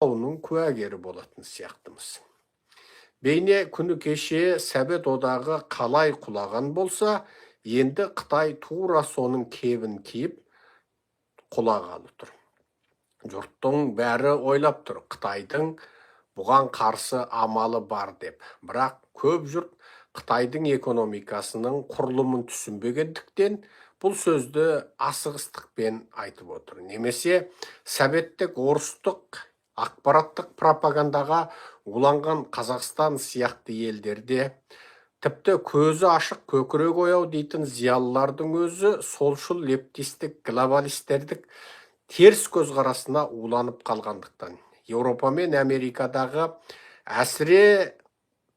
Құлауының куәгері болатын сияқтымыз. Бейне күні кеше Совет Одағы қалай құлаған болса, енді Қытай тура соның кебін киіп құлағалы тұр. Жұрттың бәрі ойлап тұр, Қытайдың бұған қарсы амалы бар деп. Бірақ көп жұрт Қытайдың экономикасының құрылымын түсінбегендіктен, бұл сөзді асығыстықпен айтып отыр. Немесе советтік, орыстық ақпараттық пропагандаға уланған Қазақстан сияқты елдерде тіпті көзі ашық, көкірегі ояу дейтін зиялылардың өзі солшыл, лептистік, глобалистердік теріс көзқарасына уланып қалғандықтан, Еуропа мен Америкадағы әсіре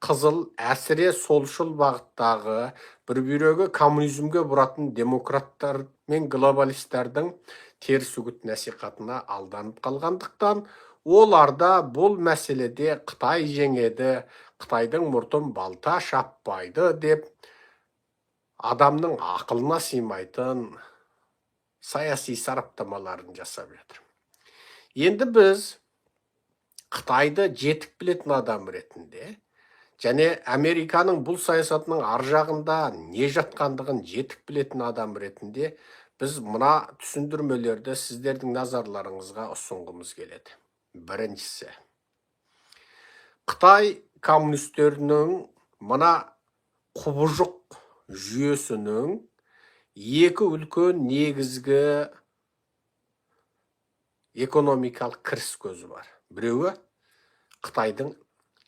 қызыл, әсіре солшыл бағыттағы, бір бүйрегі коммунизмге бұратын демократтар мен глобалистердің теріс үгіт насихатына алданып қалғандықтан, олар да бұл мәселеде Қытай жеңеді, Қытайдың мұртын балта шаппайды деп адамның ақылына сыймайтын саяси сараптамаларын жасап жатыр. Енді біз Қытайды жетік білетін адам ретінде және Американың бұл саясатының ар жағында не жатқандығын жетік білетін адам ретінде біз мына түсіндірмелерді сіздердің назарларыңызға ұсынғымыз келеді. Біріншісі: Қытай коммунистерінің мына құбыжық жүйесінің екі үлкен негізгі экономикалық кіріс көзі бар. Біреуі – Қытайдың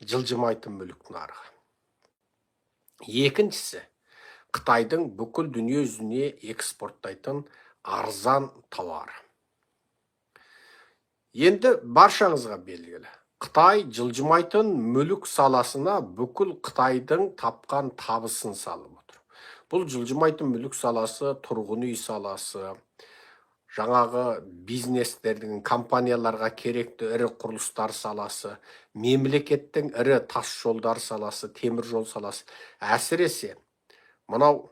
жылжымайтын мүлік нарығы, екіншісі – Қытайдың бүкіл дүние жүзіне экспорттайтын арзан тауары. Енді баршаңызға белгілі, Қытай жылжымайтын мүлік саласына бүкіл Қытайдың тапқан табысын салып отыр. Бұл жылжымайтын мүлік саласы – тұрғын үй саласы, жаңағы бизнестердің, компанияларға керекті ірі құрылыстар саласы, мемлекеттің ірі тас жолдар саласы, темір жол саласы, әсіресе мынау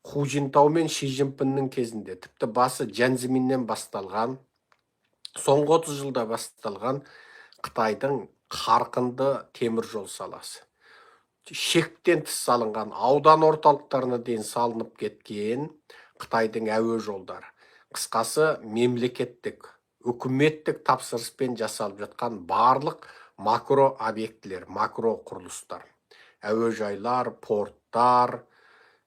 Ху Цзиньтау мен Ши Цзиньпиннің кезінде, тіпті басы Цзян Цзэминнен басталған, соңғы 30 жылда басталған Қытайдың қарқынды темір жол саласы, шектен тыс салынған, аудан орталықтарына дейін салынып кеткен Қытайдың әуе жолдары, қысқасы, мемлекеттік, үкіметтік тапсырыспен жасалып жатқан барлық макро объектілер, макро құрылыстар, әуежайлар, порттар,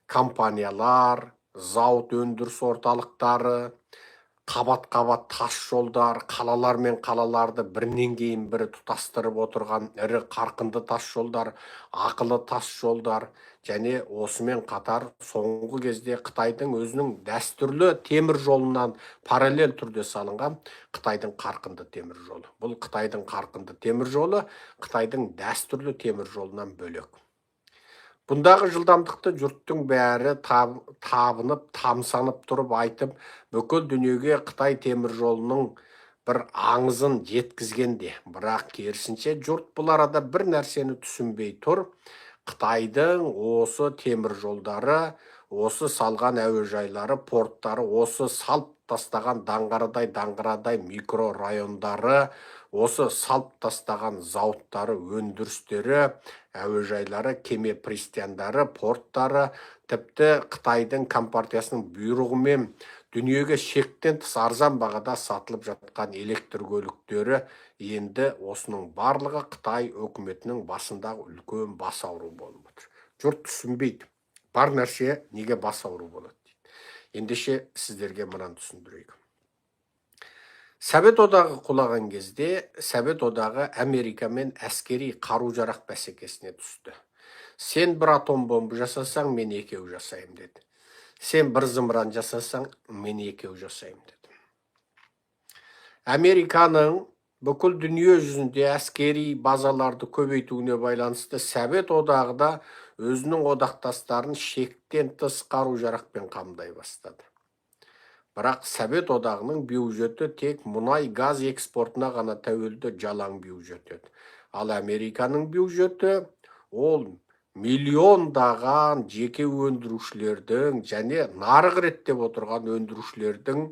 компаниялар, зауыт, өндіріс орталықтары, қабат-қабат тас жолдар, қалалар мен қалаларды бірінен кейін бірі тұтастырып отырған ірі қарқынды тас жолдар, ақылы тас жолдар және осымен қатар соңғы кезде Қытайдың өзінің дәстүрлі темір жолынан параллель түрде салынған Қытайдың қарқынды темір жолы. Бұл Қытайдың қарқынды темір жолы Қытайдың дәстүрлі темір жолынан бөлек. Бұндағы жылдамдықты жұрттың бәрі табынып, тамсанып тұрып айтып, бүкіл дүниеге Қытай темір жолының бір аңызын жеткізгенде. Бірақ керісінше, жұрт бұл арада бір нәрсені түсінбей тұр: Қытайдың осы темір жолдары, осы салған әуежайлары, порттары, осы салып тастаған даңғарадай даңғарадай микрорайондары, осы салып тастаған зауыттары, өндірістері, әуежайлары, кеме пристаньдары, порттары, тіпті Қытайдың компартиясының бұйрығымен дүниеге шектен тыс арзан бағада сатылып жатқан электр көліктері, енді осының барлығы Қытай өкіметінің басындағы үлкен бас ауру болып отыр. Жұрт түсінбейді, бар нәрсе неге бас ауру болады дейді. Ендеше сіздерге мынаны түсіндірейік. Совет Одағы құлаған кезде Совет Одағы Америкамен әскери қару жарақ бәсекесіне түсті. Сен бір атом бомба жасасаң, мен екеу жасаймын деді. Сен бір зымыран жасасаң, мен екеу жасаймын деді. Американың бүкіл дүние жүзінде әскери базаларды көбейтуіне байланысты Совет Одағы да өзінің одақтастарын шектен тыс қару жарақпен қамдай бастады. Бірақ Совет Одағының бюджеті тек мұнай газ экспортына ғана тәуелді жалаң бюджет еді. Ал Американың бюджеті ол миллиондаған жеке өндірушілердің және нарық реттеп отырған өндірушілердің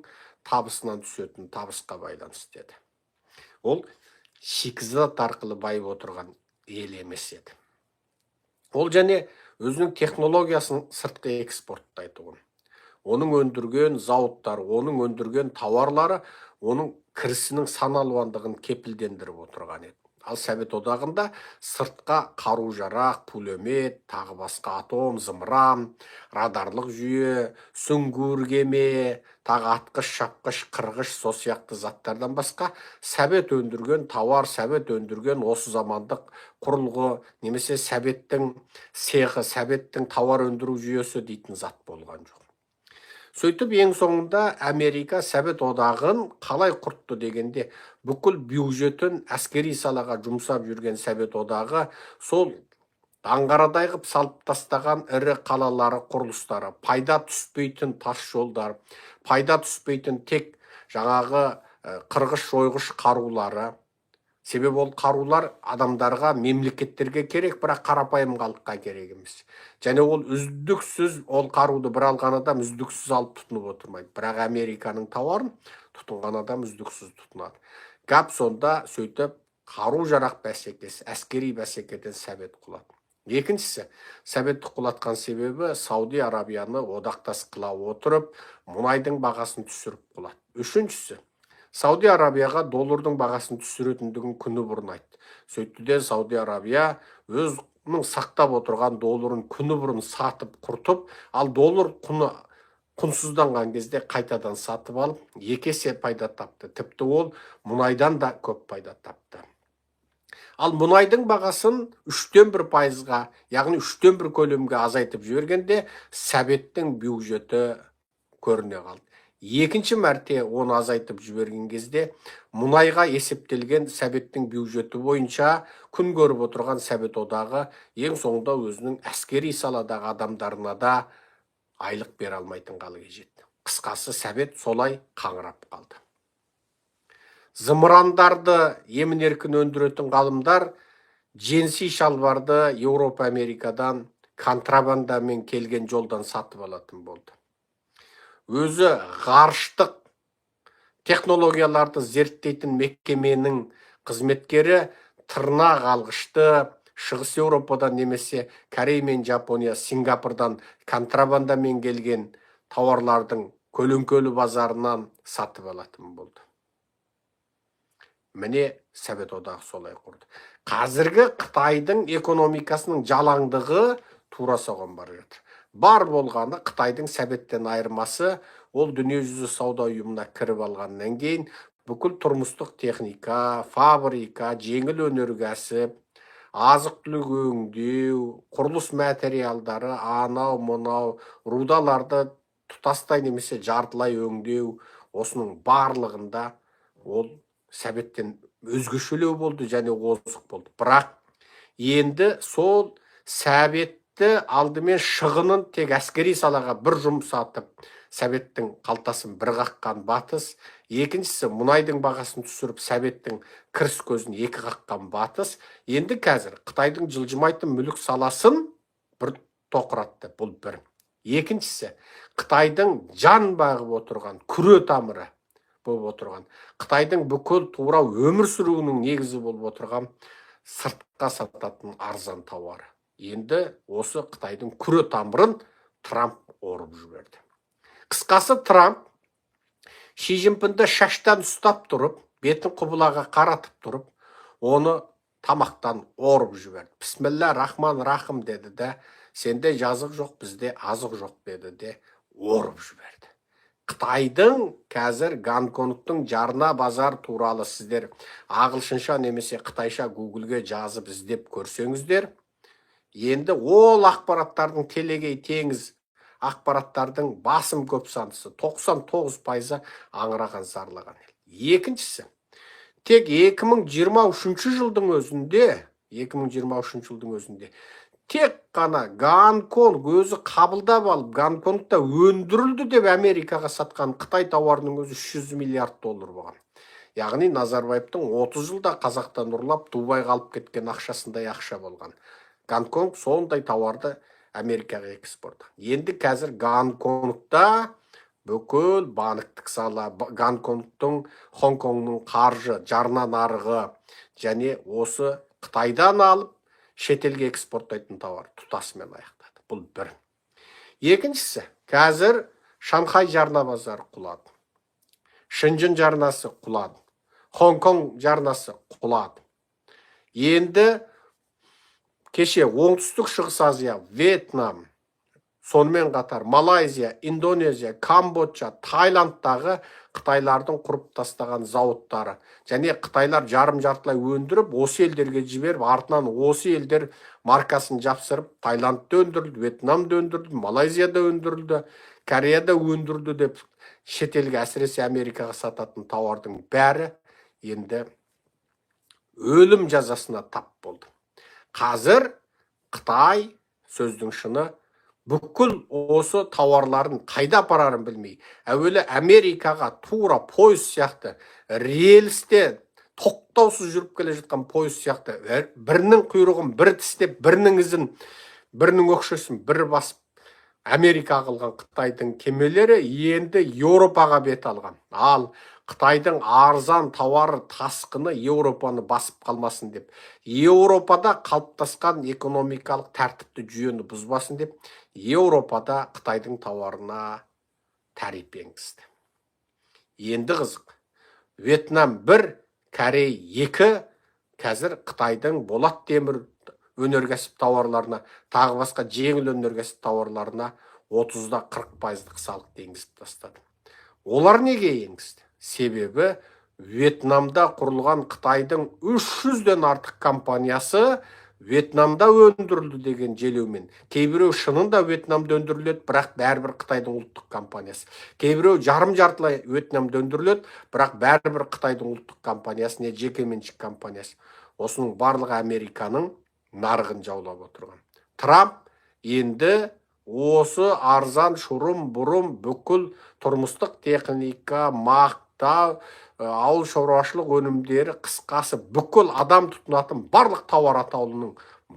табысынан түсетін табысқа байланысты еді. Ол шикізат арқылы байып отырған ел емес еді. Ол және өзінің технологиясын сыртқы экспорттайтұғын. Оның өндірген зауыттары, оның өндірген тауарлары оның кірісінің сан алуандығын кепілдендіріп отырған еді. Ал Совет Одағында сыртқа қару-жарақ, пулемет, тағы басқа атом, зымыран, радарлық жүйе, сүңгуір кеме, тағы атқыш, шапқыш, қырғыш, сол сияқты заттардан басқа Совет өндірген тауар, Совет өндірген осы замандық құрылғы немесе Советтің цехы, Советтің тауар өндіру жүйесі дейтін зат болған жоқ. Сөйтіп, ең соңында Америка Совет Одағын қалай құртты дегенде, бүкіл бюджетін әскери салаға жұмсап жүрген Совет Одағы сол даңғарадай қып салып тастаған ірі қалалары, құрылыстары, пайда түспейтін тас жолдар, пайда түспейтін тек жаңағы қырғыш жойғыш қарулары. Себебі ол қарулар адамдарға, мемлекеттерге керек, бірақ қарапайым халыққа керек емес. Және ол үздіксіз, ол қаруды бір алған адам үздіксіз алып тұтынып отырмайды. Бірақ Американың тауарын тұтынған адам үздіксіз тұтынады. Гап сонда, сөйтіп қару жарақ бәсекесі, әскери бәсекеден Совет құлады. Екіншісі, Советті құлатқан себебі Сауди Арабияны одақтас қыла отырып, мұнайдың бағасын түсіріп құлады. Үшіншісі, Сауди Арабияға доллардың бағасын түсіретіндігін күні бұрын айтты. Сөйтті де Сауди Арабия өзінің сақтап отырған долларын күні бұрын сатып құртып, ал доллар құны құнсызданған кезде қайтадан сатып алып, екі есе пайда тапты. Тіпті ол мұнайдан да көп пайда тапты. Ал мұнайдың бағасын 1,3%-ға, яғни 1/3 көлемге азайтып жібергенде, Советтің бюджеті көріне қалды. Екінші мәрте оны азайтып жіберген кезде, мұнайға есептелген Советтің бюджеті бойынша күн көріп отырған Совет Одағы ең соңында өзінің әскери саладағы адамдарына да айлық бере алмайтын халге жетті. Қысқасы, Совет солай қаңырап қалды. Зымырандарды емін еркін өндіретін ғалымдар джинсы шалбарды Еуропа, Америкадан контрабандамен келген жолдан сатып алатын болды. Өзі ғарыштық технологияларды зерттейтін мекеменің қызметкері тырнақ алғышты Шығыс Еуропадан немесе Корей мен Жапония, Сингапурдан контрабандамен келген тауарлардың көлеңкелі базарынан сатып алатын болды. Міне, Совет Одағы солай құрды. Қазіргі Қытайдың экономикасының жалаңдығы тура соған бара жатыр. Бар болғаны, Қытайдың Советтен айырмасы, ол Дүниежүзі сауда ұйымына кіріп алғаннан кейін бүкіл тұрмыстық техника, фабрика, жеңіл өнеркәсіп, азық түлік өңдеу, құрылыс материалдары, анау мынау рудаларды тұтастай немесе жартылай өңдеу, осының барлығында ол Советтен өзгешелеу болды және озық болды. Бірақ енді сол Советті алдымен шығынын тек әскери салаға бір жұмсатып, Советтің қалтасын бір қаққан Батыс, екіншісі, мұнайдың бағасын түсіріп, Советтің кіріс көзін екі қаққан Батыс енді қазір Қытайдың жылжымайтын мүлік саласын бір тоқыратты. Бұл бір. Екіншісі, Қытайдың жан бағып отырған күре тамыры болып отырған, Қытайдың бүкіл тура өмір сүруінің негізі болып отырған сыртқа сататын арзан тауары. Енді осы Қытайдың күре тамырын Трамп орып жіберді. Қысқасы, Трамп Ши Цзиньпинді шаштан ұстап тұрып, бетін құбылаға қаратып тұрып, оны тамақтан орып жіберді. «Бісміллә рахман рахым» деді де, «Сенде жазық жоқ, бізде азық жоқ» деді де, орып жіберді. Қытайдың қазір Гонконгтың жарна базар туралы сіздер ағылшынша немесе қытайша Гуглге жазып іздеп көрсеңіздер, енді ол ақпараттардың, телегей теңіз ақпараттардың басым көп сандысы, 99%-ы аңыраған, зарлаған ел. Екіншісі, тек 2023 жылдың өзінде, 2023 жылдың өзінде тек қана Гонконг өзі қабылдап алып, Гонконгта өндірілді деп Америкаға сатқан Қытай тауарының өзі 300 миллиард доллар болған. Яғни Назарбаевтың 30 жылда қазақтан ұрлап, Дубайға алып кеткен ақшасындай ақша болған. Гонконг сондай тауарды Америкаға экспорт. Енді қазір Гонконгта Бүкіл банктік сала, Гонконгтың, Хонконгның қаржы жарна нарығы және осы Қытайдан алып шетелге экспорттайтын тауар тұтасымен аяқтады. Бұл бір. Екіншісі, қазір Шанхай жарна базары құлады, Шэньчжэнь жарнасы құлады, Хонконг жарнасы құлады. Енді кеше Оңтүстік Шығыс Азия, Вьетнам, сонымен қатар Малайзия, Индонезия, Камбоджа, Таиландтағы қытайлардың құрып тастаған зауыттары және қытайлар жарым жартылай өндіріп, осы елдерге жіберіп, артынан осы елдер маркасын жапсырып, Таиландта өндірілді, Вьетнамда өндірілді, Малайзияда өндірілді, Кореяда өндірілді деп шетелге, әсіресе Америкаға сататын тауардың бәрі енді өлім жазасына тап болды. Қазір Қытай, сөздің шыны, бүкіл осы тауарларын қайда апарарын білмей, әуелі Америкаға тура пойыз сияқты, рельсте тоқтаусыз жүріп келе жатқан пойыз сияқты, бірінің құйрығын бірі тістеп, бірінің ізін, бірінің өкшесін бірі басып Америка қылған Қытайдың кемелері енді Еуропаға бет алған. Ал Қытайдың арзан тауар тасқыны Еуропаны басып қалмасын деп, Еуропада қалыптасқан экономикалық тәртіпті, жүйені бұзбасын деп, Еуропада Қытайдың тауарына тариф енгізді. Енді қызық, Вьетнам бір, Корей екі қазір Қытайдың болат темір өнеркәсіп тауарларына, тағы басқа жеңіл өнеркәсіп тауарларына 30-да 40 пайыздық салық енгізіп тастады. Олар неге енгізді? Себебі Вьетнамда құрылған Қытайдың 300-ден артық компаниясы Вьетнамда өндірілді деген желеумен, кейбіреу шынында Вьетнамда өндіріледі, бірақ бәрібір Қытайдың ұлттық компаниясы, кейбіреу жарым жартылай Вьетнамда өндіріледі, бірақ бәрібір Қытайдың ұлттық компаниясы не жекеменшік компаниясы, осының барлығы Американың нарығын жаулап отырған. Трамп енді осы арзан шұрым бұрым бүкіл тұрмыстық техника, мақта, ауыл шаруашылық өнімдері, қысқасы, бүкіл адам тұтынатын барлық тауар атаулының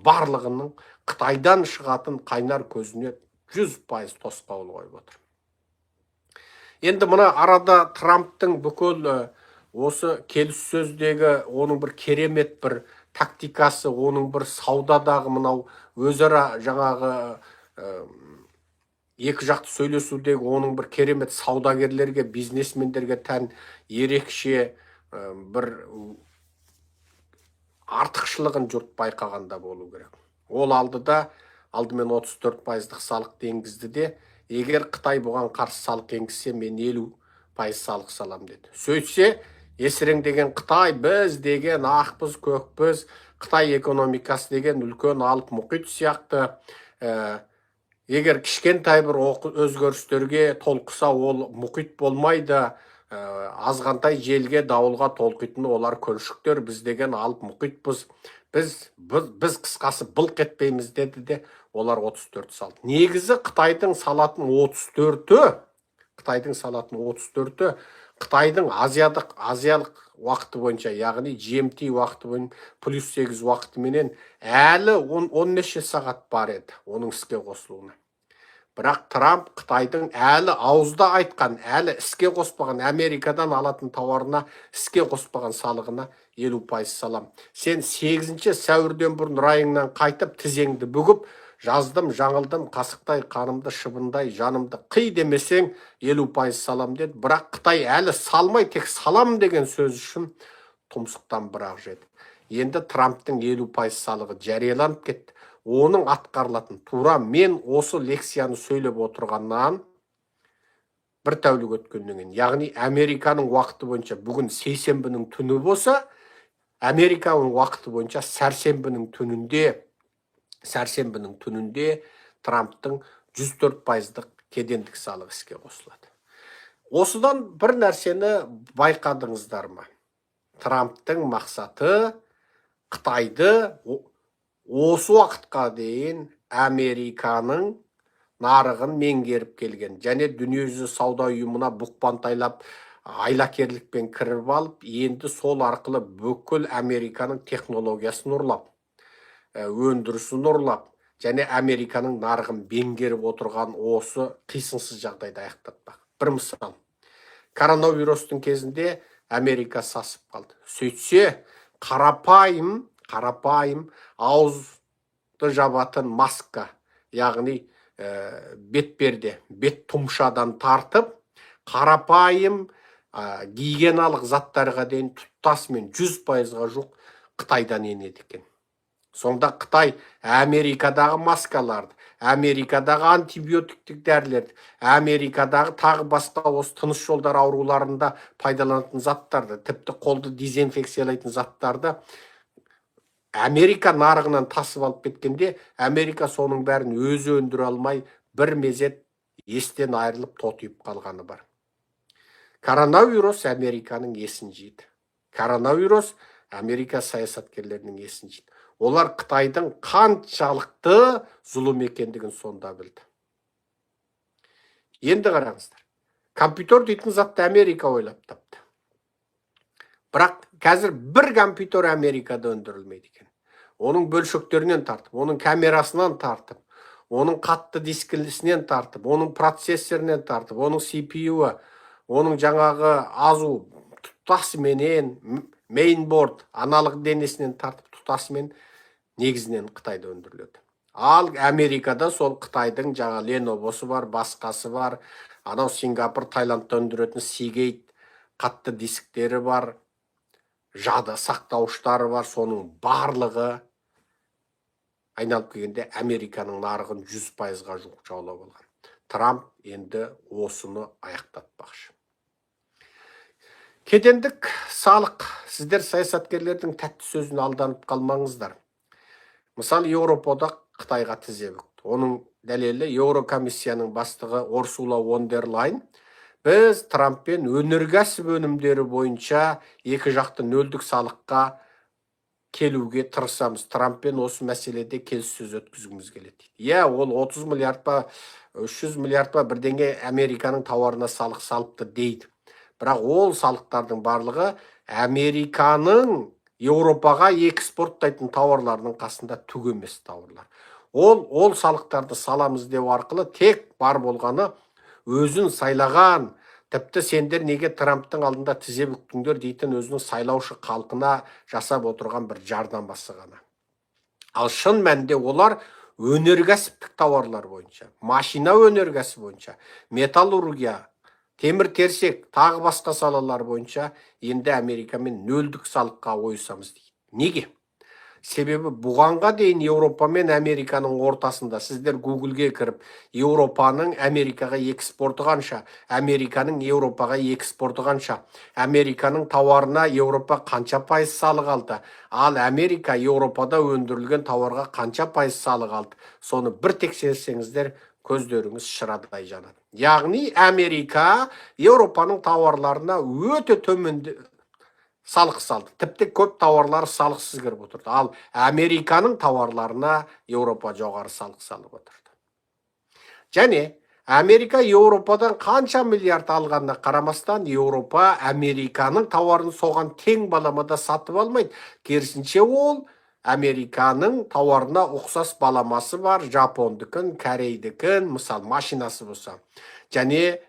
барлығының Қытайдан шығатын қайнар көзіне 100% тосқауыл қойып отыр. Енді мына арада Трамптың бүкіл осы келіссөздегі оның бір керемет бір тактикасы, оның бір саудадағы мынау өзара жаңағы екі жақты сөйлесудегі оның бір керемет саудагерлерге, бизнесмендерге тән ерекше бір артықшылығын жұрт байқағанда болу керек. Ол алдыда алдымен 34 пайыздық салықты енгізді де, егер Қытай бұған қарсы салық енгізсе, мен 50% салық салам деді. Сөйтсе, есіреңдеген Қытай: «Біз деген ақпыз, көкпіз, Қытай экономикасы деген үлкен алып мұхит сияқты, егер кішкентай бір өзгерістерге толқыса, ол мұхит болмайды, азғантай желге, дауылға толқитын олар көлшіктер, біз деген алып мұхитпыз, біз қысқасы былқ етпейміз», — деді де, олар 34 салды. Негізі Қытайдың салатын 34-і, Қытайдың салатын 34-і Қытайдың азиялық уақыты бойынша, яғни GMT уақыты бойынша плюс 8 уақытыменен әлі он неше сағат бар еді оның іске қосылуына. Бірақ Трамп Қытайдың әлі ауызда айтқан, әлі іске қоспаған, Америкадан алатын тауарына іске қоспаған салығына 50% салам, сен 8 сәуірден бұрын райыңнан қайтып, тізеңді бүгіп, жаздым, жаңылдым, қасықтай қанымды, шыбындай жанымды қи демесең, 50% салам деді. Бірақ Қытай әлі салмай, тек салам деген сөз үшін тұмсықтан бір-ақ жеді. Енді Трамптың 50% салығы жарияланып кетті. Оның атқарылатын тура мен осы лекцияны сөйлеп отырғаннан бір тәулік өткеннен кейін, яғни Американың уақыты бойынша бүгін сейсенбінің түні болса, Американың уақыты бойынша сәрсенбінің түнінде, сәрсенбінің түнінде Трамптың 104 пайыздық кедендік салық іске қосылады. Осыдан бір нәрсені байқадыңыздар ма? Трамптың мақсаты Қытайды осы уақытқа дейін Американың нарығын меңгеріп келген және Дүниежүзі сауда ұйымына бұқпантайлап, айлакерлікпен кіріп алып, енді сол арқылы бүкіл Американың технологиясын ұрлап, өндірісін ұрлап және Американың нарығын меңгеріп отырған осы қисынсыз жағдайды аяқтатпақ. Бір мысал: коронавирустың кезінде Америка сасып қалды. Сөйтсе, қарапайым ауызды жабатын маска, яғни бетперде, бет тұмшадан тартып, қарапайым гигиеналық заттарға дейін тұтасымен 100%-ға жуық Қытайдан енеді екен. Сонда Қытай Америкадағы маскаларды, Америкадағы антибиотиктік дәрілерді, Америкадағы тағы басқа осы тыныс жолдары ауруларында пайдаланатын заттарды, тіпті қолды дезинфекциялайтын заттарды Америка нарығынан тасып алып кеткенде, Америка соның бәрін өзі өндіре алмай, бір мезет естен айырылып, тотиып қалғаны бар. Коронавирус Американың есін жиды. Коронавирус Америка саясаткерлерінің есін жиды. Олар Қытайдың қаншалықты зұлым екендігін сонда білді. Енді қараңыздар, компьютер дейтін затты Америка ойлап тапты. Бірақ қазір бір компьютер Америкада өндірілмейді екен. Оның бөлшектерінен тартып, оның камерасынан тартып, оның қатты дискілісінен тартып, оның процессорінен тартып, оның CPU-ы, оның жаңағы ОЗУ тұтасыменен, мейнборд, аналық денесінен тартып, тұтасымен негізінен Қытайда өндіріледі. Ал Америкада сол Қытайдың жаңа Леновосы бар, басқасы бар, анау Сингапур, Таиландта өндіретін Seagate қатты дисктері бар, жады сақтауыштары бар. Соның барлығы айналып келгенде Американың нарығын 100%-ға жуық жаулап алған. Трамп енді осыны аяқтатпақшы. Кедендік салық. Сіздер саясаткерлердің тәтті сөзін алданып қалмаңыздар. Мысалы, Еуропа Қытайға тізе бүкті. Оның дәлелі: Еурокомиссияның бастығы Урсула фон дер Лайен «Біз Трамппен өнеркәсіп өнімдері бойынша екі жақты нөлдік салыққа келуге тырысамыз, Трамппен осы мәселеде келіссөз өткізгіміз келеді» дейді. Иә, ол 30 миллиард па, 300 миллиард па, бірдеңе Американың тауарына салық салыпты дейді. Бірақ ол салықтардың барлығы Американың Еуропаға экспорттайтын тауарларының қасында түк емес тауарлар. Ол салықтарды саламыз деу арқылы тек бар болғаны өзін сайлаған, тіпті «сендер неге Трамптың алдында тізе бүктіңдер» дейтін өзінің сайлаушы халқына жасап отырған бір жарнамасы ғана. Ал шын мәнінде олар өнеркәсіптік тауарлар бойынша, машина өнеркәсібі бойынша, металлургия, темір терсек, тағы басқа салалар бойынша енді Америкамен нөлдік салыққа ойысамыз дейді. Неге? Себебі бұғанға дейін Еуропа мен Американың ортасында, сіздер Гуглге кіріп, Еуропаның Америкаға экспорты қанша, Американың Еуропаға экспорты қанша, Американың тауарына Еуропа қанша пайыз салық алды, ал Америка Еуропада өндірілген тауарға қанша пайыз салық алды, соны бір тексерсеңіздер, көздеріңіз шырадай жанады. Яғни Америка Еуропаның тауарларына өте төмен салық салды, тіпті көп тауарлары салықсыз кіріп отырды. Ал Американың тауарларына Еуропа жоғары салық салып отырды. Және Америка Еуропадан қанша миллиард алғанына қарамастан, Еуропа Американың тауарын соған тең баламада сатып алмайды. Керісінше, ол Американың тауарына ұқсас баламасы бар жапондікін, корейдікін, мысалы, машинасы болса, және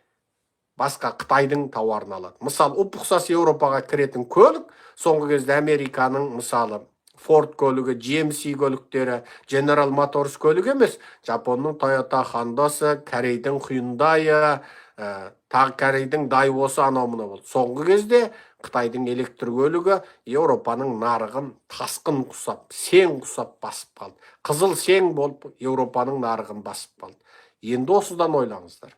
басқа Қытайдың тауарын алады. Мысалы, ұп ұқсас Еуропаға кіретін көлік соңғы кезде Американың, мысалы, Форд көлігі, GMC көліктері, General Motors көлігі емес, жапонның Toyota, Хондасы, корейдің Hyundai, тағы корейдің Дайвосы, анау мынау болды. Соңғы кезде Қытайдың электр көлігі Еуропаның нарығын тасқын құсап, сең құсап басып қалды. Қызыл сең болып Еуропаның нарығын басып қалды. Енді осыдан ойлаңыздар.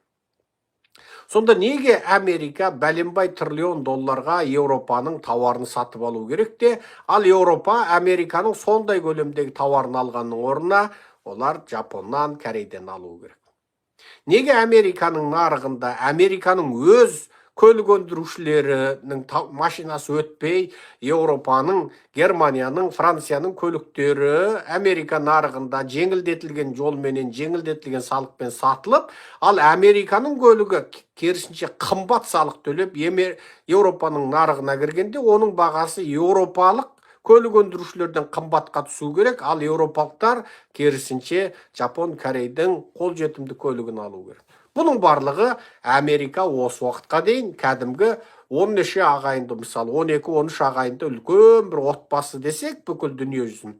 Сонда неге Америка бәленбай триллион долларға Еуропаның тауарын сатып алу керек те, ал Еуропа Американың сондай көлемдегі тауарын алғанның орнына олар Жапоннан, Корейден алу керек? Неге Американың нарығында Американың өз көлік өндірушілерінің машинасы өтпей, Еуропаның, Германияның, Францияның көліктері Америка нарығында жеңілдетілген жолменен, жеңілдетілген салықпен сатылып, ал Американың көлігі керісінше қымбат салық төлеп Еуропаның нарығына кіргенде, оның бағасы еуропалық көлік өндірушілерден қымбатқа түсу керек, ал еуропалықтар керісінше жапон, корейдің қолжетімді көлігін алу керек? Бұның барлығы Америка осы уақытқа дейін кәдімгі он неше ағайынды, мысалы, 12-13 ағайынды үлкен бір отбасы десек, бүкіл дүние жүзін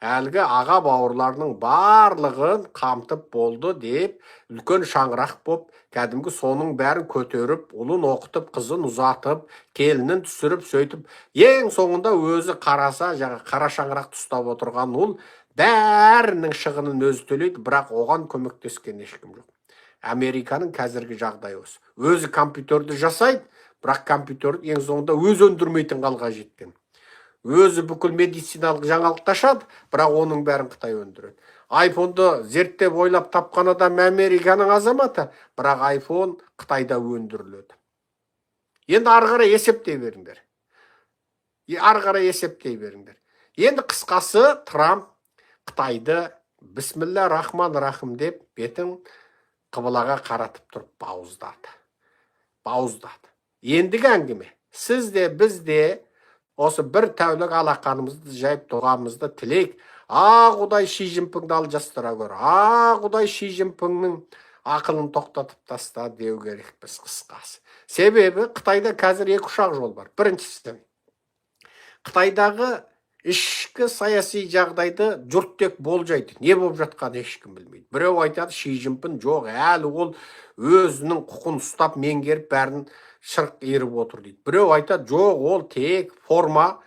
әлгі аға бауырларының барлығын қамтып болды деп, үлкен шаңырақ боп, кәдімгі соның бәрін көтеріп, ұлын оқытып, қызын ұзатып, келінін түсіріп, сөйтіп ең соңында өзі қараса, жаңа қара шаңырақты ұстап отырған ұл бәрінің шығынын өзі төлейді, бірақ оған көмектескен ешкім жоқ. Американың қазіргі жағдайы осы. Өзі компьютерді жасайды, бірақ компьютерді ең соңында өзі өндірмейтін халға жеткен. Өзі бүкіл медициналық жаңалықты ашады, бірақ оның бәрін Қытай өндіреді. Айфонды зерттеп, ойлап тапқан адам Американың азаматы, бірақ айфон Қытайда өндіріледі. Енді ары қарай есептей беріңдер. Ары қарай есептей беріңдер. Енді қысқасы, Трамп Қытайды бісміллә рахман рахым деп, бетін қыбылаға қаратып тұрып бауыздады, бауыздады. Ендігі әңгіме, сіз де, біз де осы бір тәулік алақанымызды жайып, дұғамызды тілейік: «А, Құдай, Ши Цзиньпинді алжастыра көр, а, Құдай, Ши Цзиньпиннің ақылын тоқтатып таста», – деу керекпіз қысқасы. Себебі Қытайда қазір екі үш ақ жол бар. Біріншісі, Қытайдағы ішкі саяси жағдайды жұрт тек болжайды, не болып жатқанын ешкім білмейді. Біреу айтады, Ши Цзиньпин жоқ, әлі ол өзінің құқын ұстап, меңгеріп, бәрін шырқ иіріп отыр дейді. Біреу айтады, жоқ, ол тек форма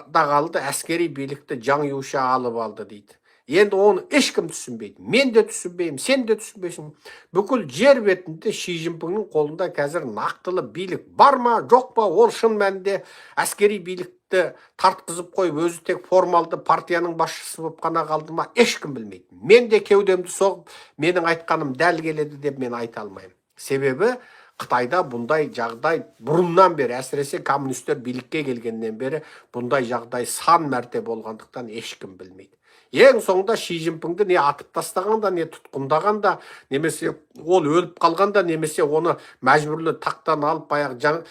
да қалды, әскери билікті Жаң Юша алып алды дейді. Енді оны ешкім түсінбейді. Мен де түсінбеймін, сен де түсінбейсің. Бүкіл жер бетінде Ши Цзиньпиннің қолында қазір нақтылы билік бар ма, жоқ па? Ол шын мәнінде әскери билікті тартқызып қойып, өзі тек формалды партияның басшысы болып қана қалды ма? Ешкім білмейді. Мен де кеудемді соғып, менің айтқаным дәл келеді деп мен айта алмаймын. Себебі Қытайда бұндай жағдай бұрыннан бері, әсіресе коммунистер билікке келгеннен бері бұндай жағдай сан мәрте болғандықтан, ешкім білмейді. Ең соңында Ши Цзиньпинді не атып тастағанда, не тұтқындағанда, немесе ол өліп қалғанда, немесе оны мәжбүрлі тақтан алып, баяғы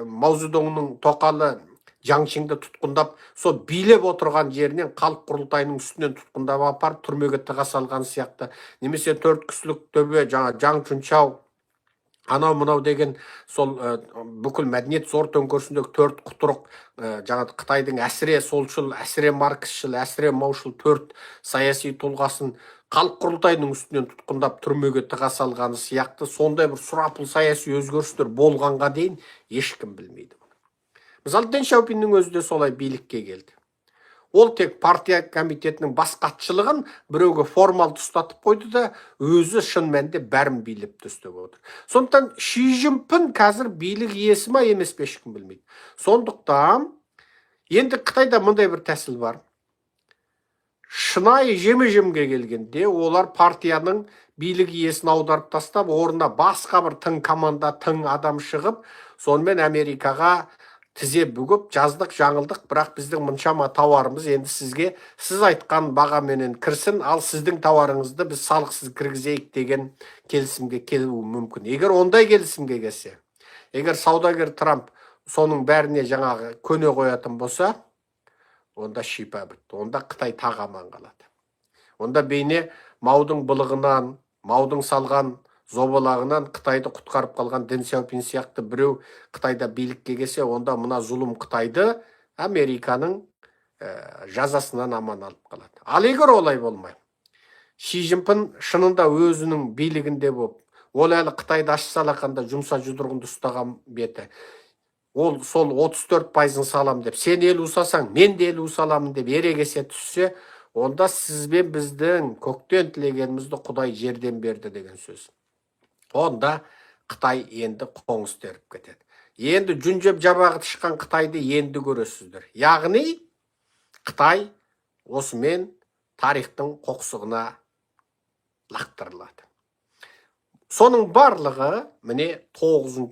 Мао Цзэдунның тоқалы Жаң Чинді тұтқындап, сол билеп отырған жерінен, халық құрылтайының үстінен тұтқындап апарып түрмеге тыға салған сияқты, немесе төрт кісілік төбе, жаңа Жаң Чунчау, анау мынау деген сол бүкіл мәдениет зор төңкерісіндегі төрт құтырық, жаңа Қытайдың әсіре солшыл, әсіре марксшіл, әсіре маушыл төрт саяси тұлғасын халық құрылтайының үстінен тұтқындап, түрмеге тыға салғаны сияқты, сондай бір сұрапыл саяси өзгерістер болғанға дейін ешкім білмейді. Мысалы, Дэн Сяопиннің өзі де солай билікке келді. Ол тек партия комитетінің бас хатшылығын біреуге формалды ұстатып қойды да, өзі шын мәнінде бәрін билеп төстеп отыр. Сондықтан Ши Цзиньпин қазір билік иесі ма, емес пе, ешкім білмейді. Сондықтан енді Қытайда мындай бір тәсіл бар: шынайы жеме жемге келгенде, олар партияның билік иесін аударып тастап, орнына басқа бір тың команда, тың адам шығып, сонымен Америкаға тізе бүгіп, жаздық, жаңылдық, бірақ біздің мұншама тауарымыз енді сізге сіз айтқан бағаменен кірсін, ал сіздің тауарыңызды біз салықсыз кіргізейік деген келісімге келуі мүмкін. Егер ондай келісімге келсе, егер саудагер Трамп соның бәріне жаңағы көне қоятын болса, онда шипа бітті, онда Қытай тағы аман қалады. Онда бейне Маудың былығынан, Маудың салған зобалағынан Қытайды құтқарып қалған Дэн Сяопин сияқты біреу Қытайда билікке келсе, онда мына зұлым Қытайды Американың жазасынан аман алып қалады. Ал егер олай болмай, Ши Цзиньпин шынында өзінің билігінде болып, ол әлі Қытайды ашса алақанда жұмса жұдырығында ұстаған беті, ол сол 34 пайызын салам деп, сен 50 салсаң, мен де 50 саламын деп ерегесе түссе, онда сіз бен біздің көктен тілегенімізді Құдай жерден берді деген сөз. Онда Қытай енді қоңыз теріп кетеді. Енді жүн жеп жабағы тышқан Қытайды енді көресіздер. Яғни Қытай осымен тарихтың қоқсығына лақтырылады. Соның барлығы міне 9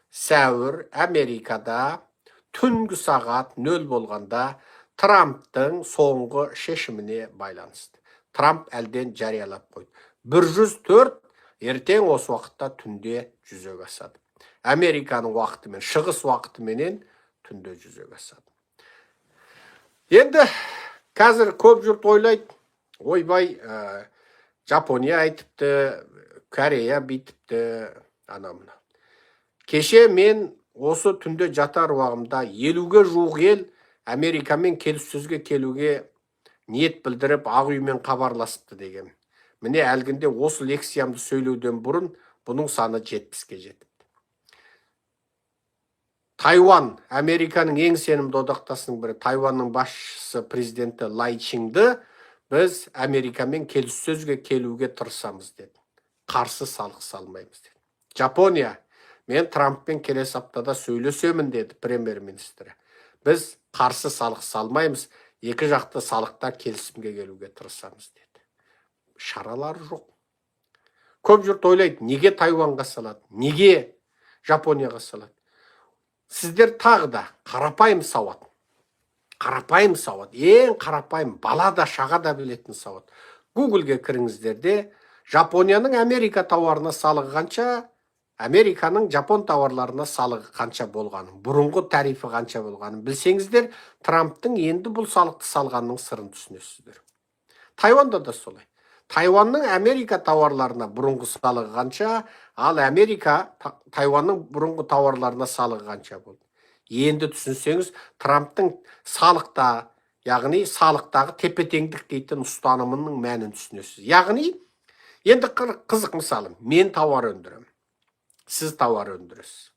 сәуір Америкада түнгі сағат 0 болғанда Трамптың соңғы шешіміне байланысты. Трамп әлден жариялап қойды. 104 ертең осы уақытта түнде жүзеге асады. Американың уақытымен, шығыс уақытыменен түнде жүзеге асады. Енді қазір көп жұрт ойлайды, ойбай, Жапония айтыпты. Корея бүйтіпті, анау мынау. Кеше мен осы түнде жатар уағымда 50-ге жуық ел Америкамен келіссөзге келуге ниет білдіріп, Ақ үймен хабарласыпты деген. Міне, әлгінде осы лекциямды сөйлеуден бұрын бұның саны 70-ке жетіпті. Тайван, Американың ең сенімді одақтасының бірі, Тайванның басшысы, президенті Лай Чинді біз Америкамен келіссөзге келуге тырысамыз деді, қарсы салық салмаймыз деді. Жапония, мен Трамппен келесі аптада сөйлесемін деді премьер министрі, біз қарсы салық салмаймыз, екі жақты салықта келісімге келуге тырысамыз деді. Шаралар жоқ. Көп жұрт ойлайды, неге Тайваньға салады, неге Жапонияға салады? Сіздер тағы да қарапайым сауат, қарапайым сауат, ең қарапайым, бала да, шаға да білетін сауат. Гуглге кіріңіздер де, Жапонияның Америка тауарына салығы қанша, Американың жапон тауарларына салығы қанша болғанын, бұрынғы тарифі қанша болғанын білсеңіздер, Трамптың енді бұл салықты салғанының сырын түсінесіздер. Тайванда да солай. Тайванның Америка тауарларына бұрынғы салығы қанша, ал Америка Тайванның бұрынғы тауарларына салығы қанша болды, енді түсінсеңіз, Трамптың салықта, яғни салықтағы тепе теңдік дейтін ұстанымының мәнін түсінесіз. Яғни енді қызық, мысалы, мен тауар өндіремін, сіз тауар өндіресіз.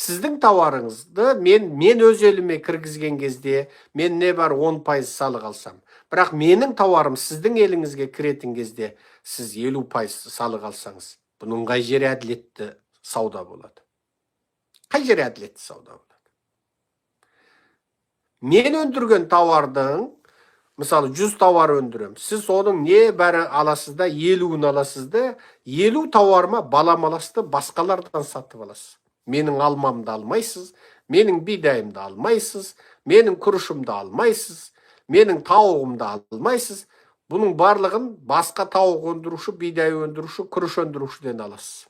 Сіздің тауарыңызды мен өз еліме кіргізген кезде мен не бар 10% салық алсам, бірақ менің тауарым сіздің еліңізге кіретін кезде сіз 50% салық алсаңыз, бұның қай жері әділетті сауда болады? Қай жері әділетті сауда болады? Мен өндірген тауардың, мысалы, 100 тауар өндіремін, сіз соның не бәрі аласыз да, 50-ін аласыз да, 50 тауарыма балам аласыз да, басқалардан сатып аласыз. Менің алмамды алмайсыз, менің бидайымды алмайсыз, менің күрішімді алмайсыз, менің тауығымды алмайсыз. Бұның барлығын басқа тауық өндіруші, бидай өндіруші, күріш өндірушіден аласыз.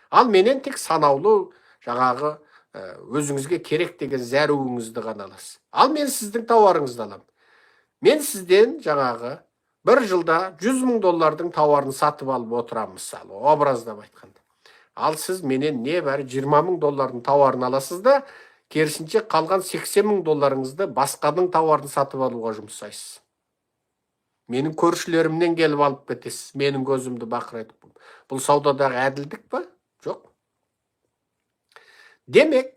Ал менен тек санаулы жаңағы өзіңізге керек деген зәруіңізді ғана аласыз. Ал мен сіздің тауарыңызды аламын. Мен сізден жаңағы бір жылда 100 мың доллардың тауарын сатып алып отырамын, мысалы, образдап айтқанда. Ал сіз менен небәрі 20 мың доллардың тауарын аласыз да, керісінше қалған 80 мың долларыңызды басқаның тауарын сатып алуға жұмсайсыз. Менің көршілерімнен келіп алып кетесіз, менің көзімді бақырайтып. Бұл саудадағы әділдік па? Жоқ. Демек,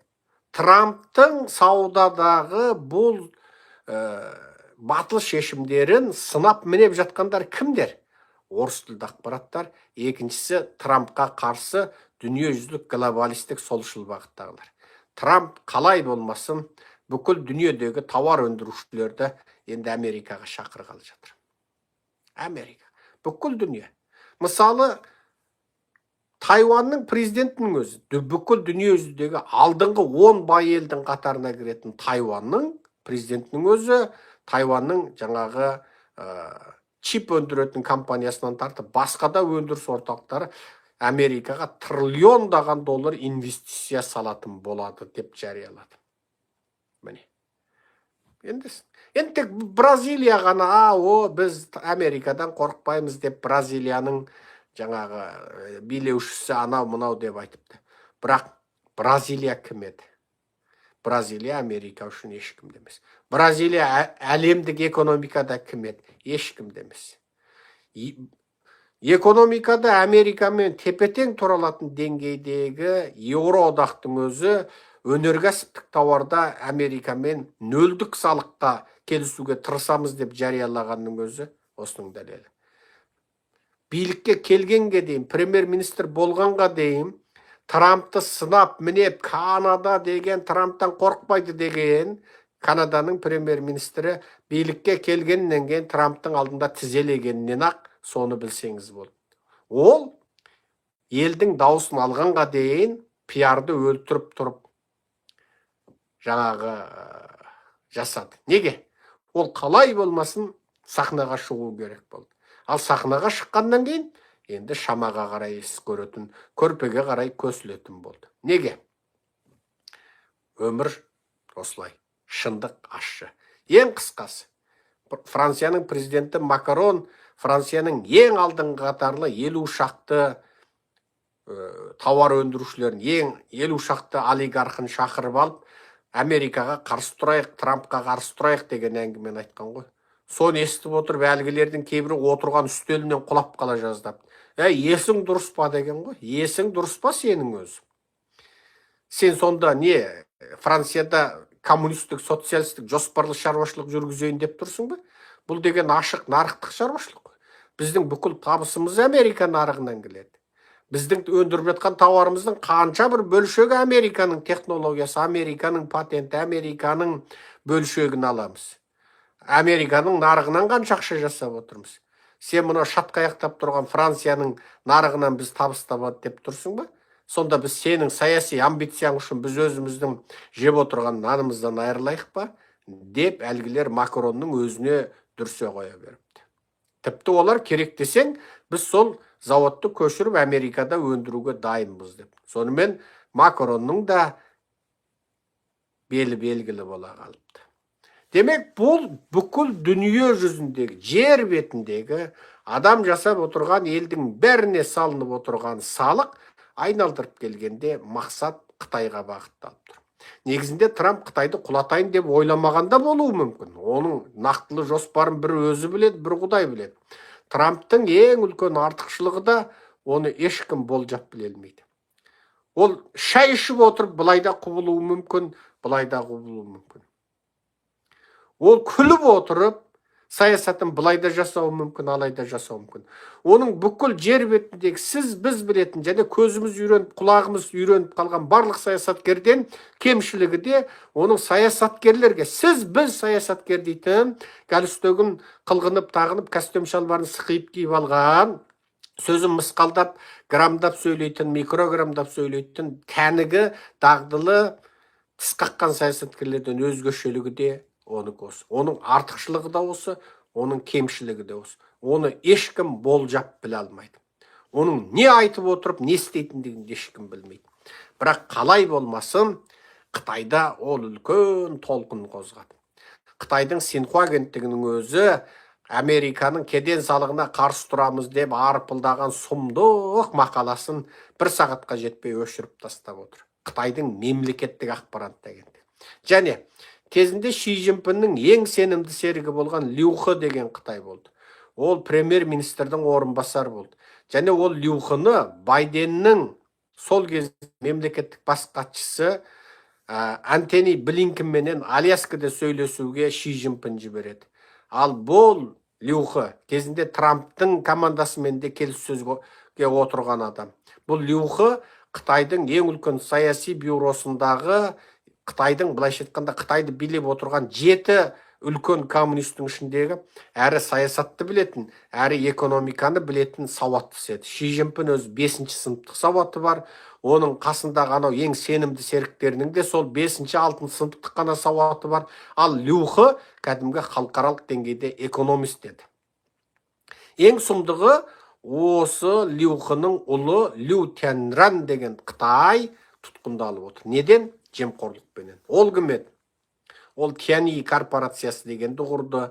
Трамптың саудадағы бұл батыл шешімдерін сынап мінеп жатқандар кімдер? Орыс тілді ақпараттар, екіншісі Трампқа қарсы дүниежүзілік глобалистік солшыл бағыттағылар. Трамп қалай болмасын бүкіл дүниедегі тауар өндірушілерді енді Америкаға шақырғалы жатыр. Америка, бүкіл дүние. Мысалы, Тайванның президентінің өзі, бүкіл дүниежүзідегі алдыңғы 10 бай елдің қатарына кіретін Тайванның президентінің өзі Тайванның жаңағы чип өндіретін компаниясынан тартып басқа да өндіріс орталықтары Америкаға триллиондаған доллар инвестиция салатын болады деп жариялады. Міне. Енді тек Бразилия ғана, о, біз Америкадан қорықпаймыз деп, Бразилияның жаңағы билеушісі анау мынау деп айтыпты. Бірақ Бразилия кім еді? Бразилия Америка үшін ешкім де емес. Бразилия әлемдік экономикада кім еді? Ешкім де емес. Экономикада Америкамен тепе-тең тұра алатын деңгейдегі Еуроодақтың өзі өнеркәсіптік тауарда Америкамен нөлдік салыққа келісуге тырысамыз деп жариялағанның өзі осының дәлелі. Билікке келгенге дейін, премьер-министр болғанға дейін Трампты сынап мінеп, Канада деген Трамптан қорықпайды деген Канаданың премьер-министрі билікке келгеннен кейін Трамптың алдында тізелегеннен ақ соны білсеңіз болды. Ол елдің дауысын алғанға дейін пиарды өлтіріп тұрып жаңағы жасады. Неге? Ол қалай болмасын сахнаға шығу керек болды. Ал сахнаға шыққаннан кейін енді шамаға қарай іс көретін, көрпеге қарай көсілетін болды. Неге? Өмір осылай. Шындық ащы. Ең қысқасы, Францияның президенті Макрон Францияның ең алдыңғы қатарлы 50 шақты тауар өндірушілерін, ең 50 шақты олигархын шақырып алып, Америкаға қарсы тұрайық, Трампқа қарсы тұрайық деген әңгімені айтқан ғой. Соны естіп отырып, әлгілердің кейбірі отырған үстелінен құлап қала жаздап. «Әй, есің дұрыс па?» деген ғой. Есің дұрыс па сенің өзі? Сен сонда не, Францияда коммунистік, социалистік жоспарлы шаруашылық жүргізейін деп тұрсың ба? Бұл деген ашық нарықтық шаруашылық қой. Біздің бүкіл табысымыз Америка нарығынан келеді. Біздің өндіріп жатқан тауарымыздың қанша бір бөлшегі Американың технологиясы, Американың патенті, Американың бөлшегін аламыз. Американың нарығынан қанша ақша жасап отырмыз. Сен мына шатқаяқтап тұрған Францияның нарығынан біз табыс табады деп тұрсың ба? Сонда біз сенің саяси амбицияң үшін біз өзіміздің жеп отырған нанымыздан айырылайық па? Деп әлгілер Макронның өзіне дүрсе қоя беріпті. Тіпті олар керек десең, біз сол зауытты көшіріп, Америкада өндіруге дайынбыз деп. Сонымен Макронның да белі белгілі бола қалыпты. Демек, бұл бүкіл дүние жүзіндегі, жер бетіндегі адам жасап отырған елдің бәріне салынып отырған салық, айналдырып келгенде мақсат Қытайға бағытталып тұр. Негізінде Трамп Қытайды құлатайын деп ойламаған да болуы мүмкін. Оның нақтылы жоспарын бір өзі біледі, бір Құдай біледі. Трамптың ең үлкен артықшылығы да, оны ешкім болжап біле алмайды. Ол шай ішіп отырып былай да құбылуы мүмкін, былай да құбылуы мүмкін. Ол күліп отырып саясатын былай да жасауы мүмкін, алай да жасауы мүмкін. Оның бүкіл жер бетіндегі сіз, біз білетін және көзіміз үйреніп, құлағымыз үйреніп қалған барлық саясаткерден кемшілігі де, оның саясаткерлерге, сіз, біз саясаткер дейтін галстугін қылғынып тағынып, костюм шалбарын сықиып киіп алған, сөзін мысқалдап, грамдап сөйлейтін, микрограмдап сөйлейтін кәнігі, дағдылы, тіс қаққан саясаткерлерден өзгешелігі де оныкі осы. Оның артықшылығы да осы, оның кемшілігі де осы: оны ешкім болжап біле алмайды. Оның не айтып отырып, не істейтіндігін де ешкім білмейді. Бірақ қалай болмасын, Қытайда ол үлкен толқын қозғады. Қытайдың Синхуа агенттігінің өзі Американың кеден салығына қарсы тұрамыз деп арпылдаған сұмдық мақаласын бір сағатқа жетпей өшіріп тастап отыр Қытайдың мемлекеттік ақпарат агенттігі. Және кезінде Ши Цзиньпиннің ең сенімді серігі болған Лю Хы деген қытай болды. Ол премьер министрдің орынбасары болды. Және ол Лю Хыны Байденнің сол кезде мемлекеттік бас хатшысы Антони Блинкенменен Аляскада сөйлесуге Ши Цзиньпин жібереді. Ал бұл Лю Хы кезінде Трамптың командасымен де келіссөзге отырған адам. Бұл Лю Хы Қытайдың ең үлкен саяси бюросындағы, Қытайдың, былайша айтқанда, Қытайды билеп отырған жеті үлкен коммунистің ішіндегі әрі саясатты білетін, әрі экономиканы білетін сауаттысы еді. Ши Цзиньпин өзі бесінші сыныптық сауаты бар. Оның қасындағы анау ең сенімді серіктерінің де сол бесінші, алтыншы сыныптық қана сауаты бар. Ал Лю Хы кәдімгі халықаралық деңгейде экономист еді. Ең сұмдығы, осы Лю Хының ұлы Лю Тянран деген қытай тұтқындалып отыр. Неден? Жемқорлықпенен. Ол кім еді? Ол Тяни корпорациясы дегенді құрды.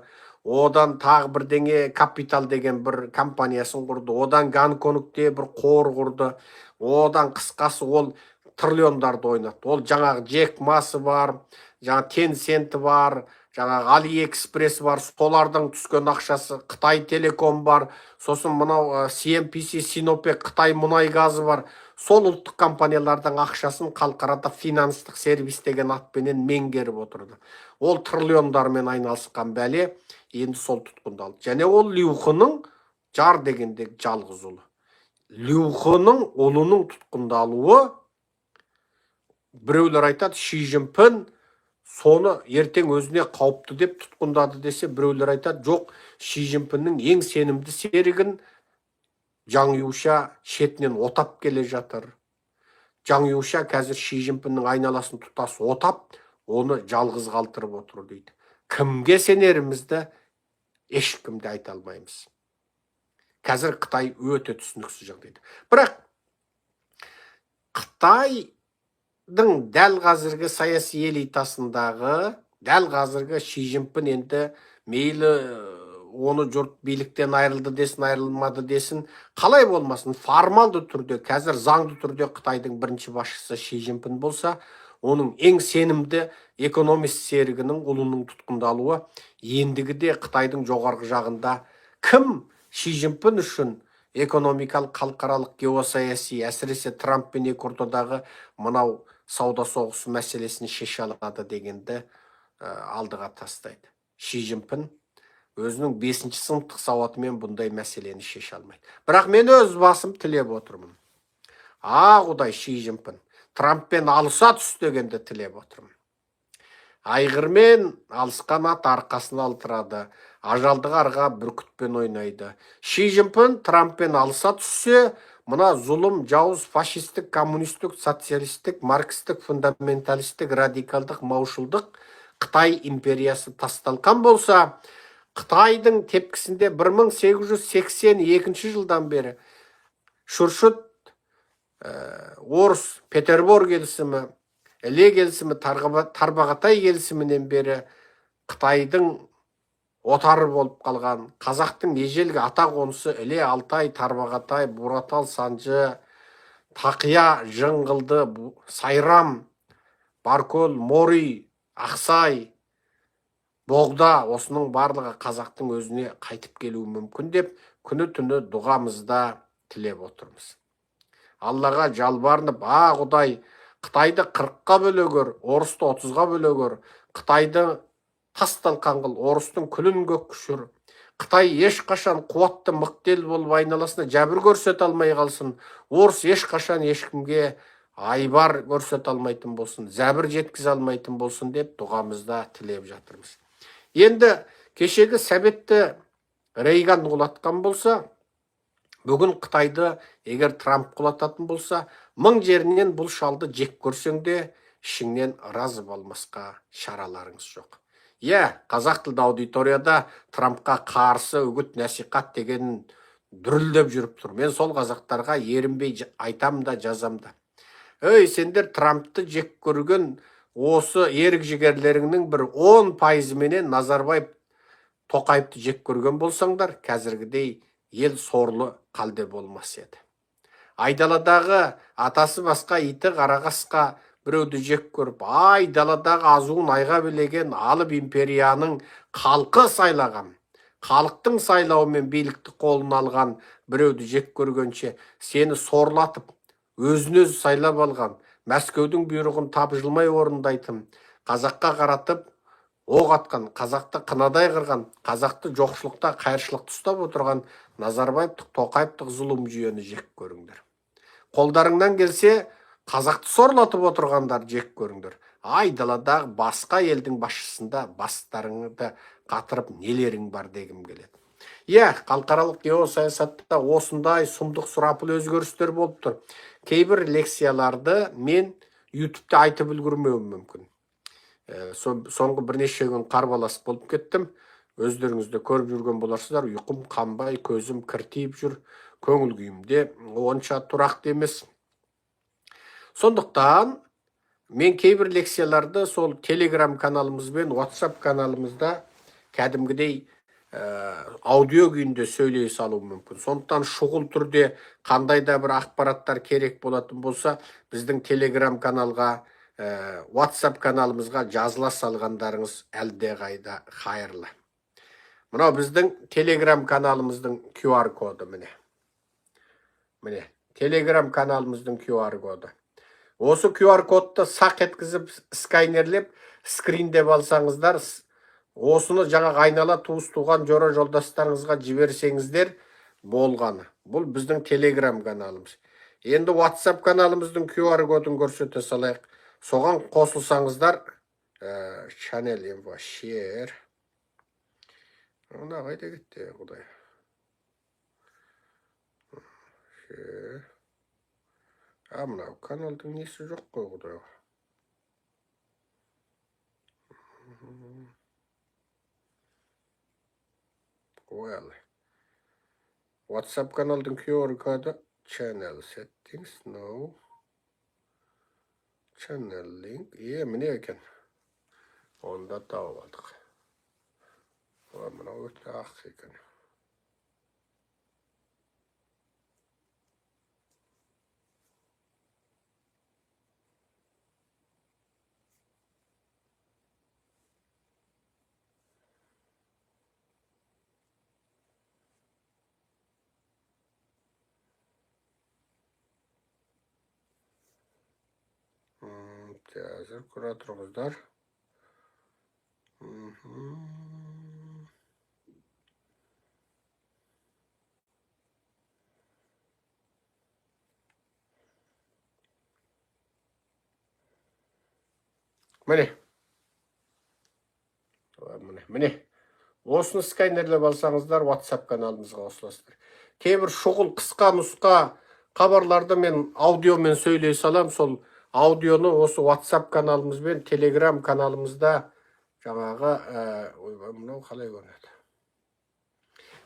Одан тағы бірдеңе капитал деген бір компаниясын құрды. Одан Гонконгте бір қор құрды. Одан, қысқасы, ол триллиондарды ойнатты. Ол жаңағы Джек Масы бар, жаңағы Тенсенті бар, жаңағы Алиэкспресс бар, солардың түскен ақшасы, Қытай Телеком бар, сосын мынау CNPC, Синопек, Қытай мұнай газы бар. Сол ұлттық компаниялардың ақшасын халықарада финанстық сервис деген атпенен меңгеріп отырды. Ол триллиондармен айналысқан бәле енді сол тұтқындалды. Және ол Лю Хының жар дегенде жалғыз ұлы. Лю Хының ұлының тұтқындалуы, біреулер айтады, Ши Цзиньпин соны ертең өзіне қауіпті деп тұтқындады десе, біреулер айтады, жоқ, Ши Цзиньпиннің ең сенімді серігін Жаң Юша шетінен отап келе жатыр. Жаң Юша қазір Ши Цзиньпиннің айналасын тұтас отап, оны жалғыз қалдырып отыр дейді. Кімге сенерімізді ешкім де айта алмаймыз. Қазір Қытай өте түсініксіз жағдайда. Бірақ Қытайдың дәл қазіргі саяси элитасындағы, дәл қазіргі Ши Цзиньпин енді мейлі Оны жұрт биліктен айырылды десін, айырылмады десін, қалай болмасын, формалды түрде, қазір заңды түрде Қытайдың бірінші басшысы Ши Цзиньпин болса, оның ең сенімді экономист серігінің ұлының тұтқындалуы ендігіде Қытайдың жоғарғы жағында кім Ши Цзиньпин үшін экономикалық, халықаралық, геосаяси, әсіресе Трамппен екі ортадағы мынау сауда соғысы мәселесін шеше алады дегенді алдыға тастайды. Ши Цзиньпин өзінің бесінші сыныптық сауатымен бұндай мәселені шеше алмайды. Бірақ мен өз басым тілеп отырмын. А, Құдай, Ши Цзиньпин Трамппен алыса түс дегенді тілеп отырмын. Айғырмен алысқан ат арқасын алдырады, ажалды қарға бүркітпен ойнайды. Ши Цзиньпин Трамппен алыса түссе, мына зұлым, жауыз, фашистік, коммунистік, социалистік, маркстік, фундаменталистік, радикалдық, маушылдық Қытай империясы тасталқан болса, Қытайдың тепкісінде 1882 жылдан бері Шүршіт, орыс Петербор келісімі, Іле келісімі, Тарбағатай келісімінен бері Қытайдың отары болып қалған қазақтың ежелгі ата қонысы Іле, Алтай, Тарбағатай, Буратал, Санжы, Тақия, Жыңғылды, Сайрам, Баркөл, Мори, Ақсай, Боғда, осының барлығы қазақтың өзіне қайтып келуі мүмкін деп күні түні дұғамызда тілеп отырмыз. Аллаға жалбарынып, а Құдай, Қытайды 40-қа бөле көр, орысты 30-ға бөле көр, Қытайды тас талқан қыл, орыстың күлін көк ұшыр. Қытай ешқашан қуатты мықты ел болып айналасына жәбір көрсете алмай қалсын. Орыс ешқашан ешкімге айбар көрсете алмайтын болсын, зәбір жеткізе алмайтын болсын деп дұғамызда тілеп жатырмыз. Енді кешегі Сәбетті Рейган құлатқан болса, бүгін Қытайды егер Трамп құлататын болса, мың жерінен бұл шалды жек көрсең де, ішіңнен разы болмасқа шараларыңыз жоқ. Иә, қазақ тілді аудиторияда Трампқа қарсы үгіт насихат деген дүрілдеп жүріп тұр. Мен сол қазақтарға ерінбей айтам да, жазам да. Ей, сендер Трампты жек көрген осы ерік жігерлеріңнің бір 10%-менен Назарбаев, Тоқаевты жек көрген болсаңдар, қазіргідей ел сорлы қалде болмас еді. Айдаладағы атасы басқа иті қара қасқа біреуді жек көріп, айдаладағы азуын айға билеген алып империяның халқы сайлаған, халықтың сайлауымен билікті қолына алған біреуді жек көргенше, сені сорлатып, өзін өзі сайлап алған, Мәскеудің бұйрығын тапжылмай орындайтын, қазаққа қаратып оқ атқан, қазақты қынадай қырған, қазақты жоқшылықта қайыршылықты ұстап отырған Назарбаевтық, Тоқаевтық зұлым жүйені жек көріңдер. Қолдарыңнан келсе, қазақты сорлатып отырғандар жек көріңдер. Айдаладағы басқа елдің басшысында бастарыңды қатырып нелерің бар дегім келеді. Иә, халықаралық геосаясатта осындай сұмдық, сұрапыл өзгерістер болып тұр. Кейбір лекцияларды мен Ютубта айтып үлгермеуім мүмкін. Соңғы бірнеше күн қарбалас болып кеттім. Өздеріңіз де көріп жүрген боларсыздар, ұйқым қанбай, көзім кіртиіп жүр, көңіл күйім де онша тұрақты емес. Сондықтан мен кейбір лекцияларды сол Телеграм каналымыз бен WhatsApp каналымызда кәдімгідей аудио күйінде сөйлей салуым мүмкін. Сондықтан шұғыл түрде қандай да бір ақпараттар керек болатын болса, біздің Телеграм каналға, WhatsApp каналымызға жазыла салғандарыңыз әлдеқайда қайырлы. Мынау біздің Телеграм каналымыздың QR коды, міне. Міне, Телеграм каналымыздың QR коды. Осы QR кодты сақ еткізіп, сканерлеп, скриндеп алсаңыздар, осыны жаңағы айнала туыс туған жора жолдастарыңызға жіберсеңіздер болғаны. Бұл біздің Телеграм каналымыз. Енді WhatsApp каналымыздың QR кодын көрсете салайық. Соған қосылсаңыздар, channel info share. Мына қайда кетті, Құдай? Share. А мынау каналдың несі жоқ қой, Құдай. Well. WhatsApp каналдың QR коды channel settings, no. Channel link. Е, міне екен. Оны да тауып алдық. Ой, мынау өте ақ екен. Қазір көре тұрыңыздар. Міне. Ой, міне, міне. Осыны сканерлеп алсаңыздар, WhatsApp каналымызға қосыласыздар. Кейбір шұғыл қысқа нұсқа хабарларды мен аудиомен сөйлей салам, сол аудионы осы WhatsApp каналымыз бен Telegram каналымызда жаңағы, ойбай, мынау қалай көрінеді?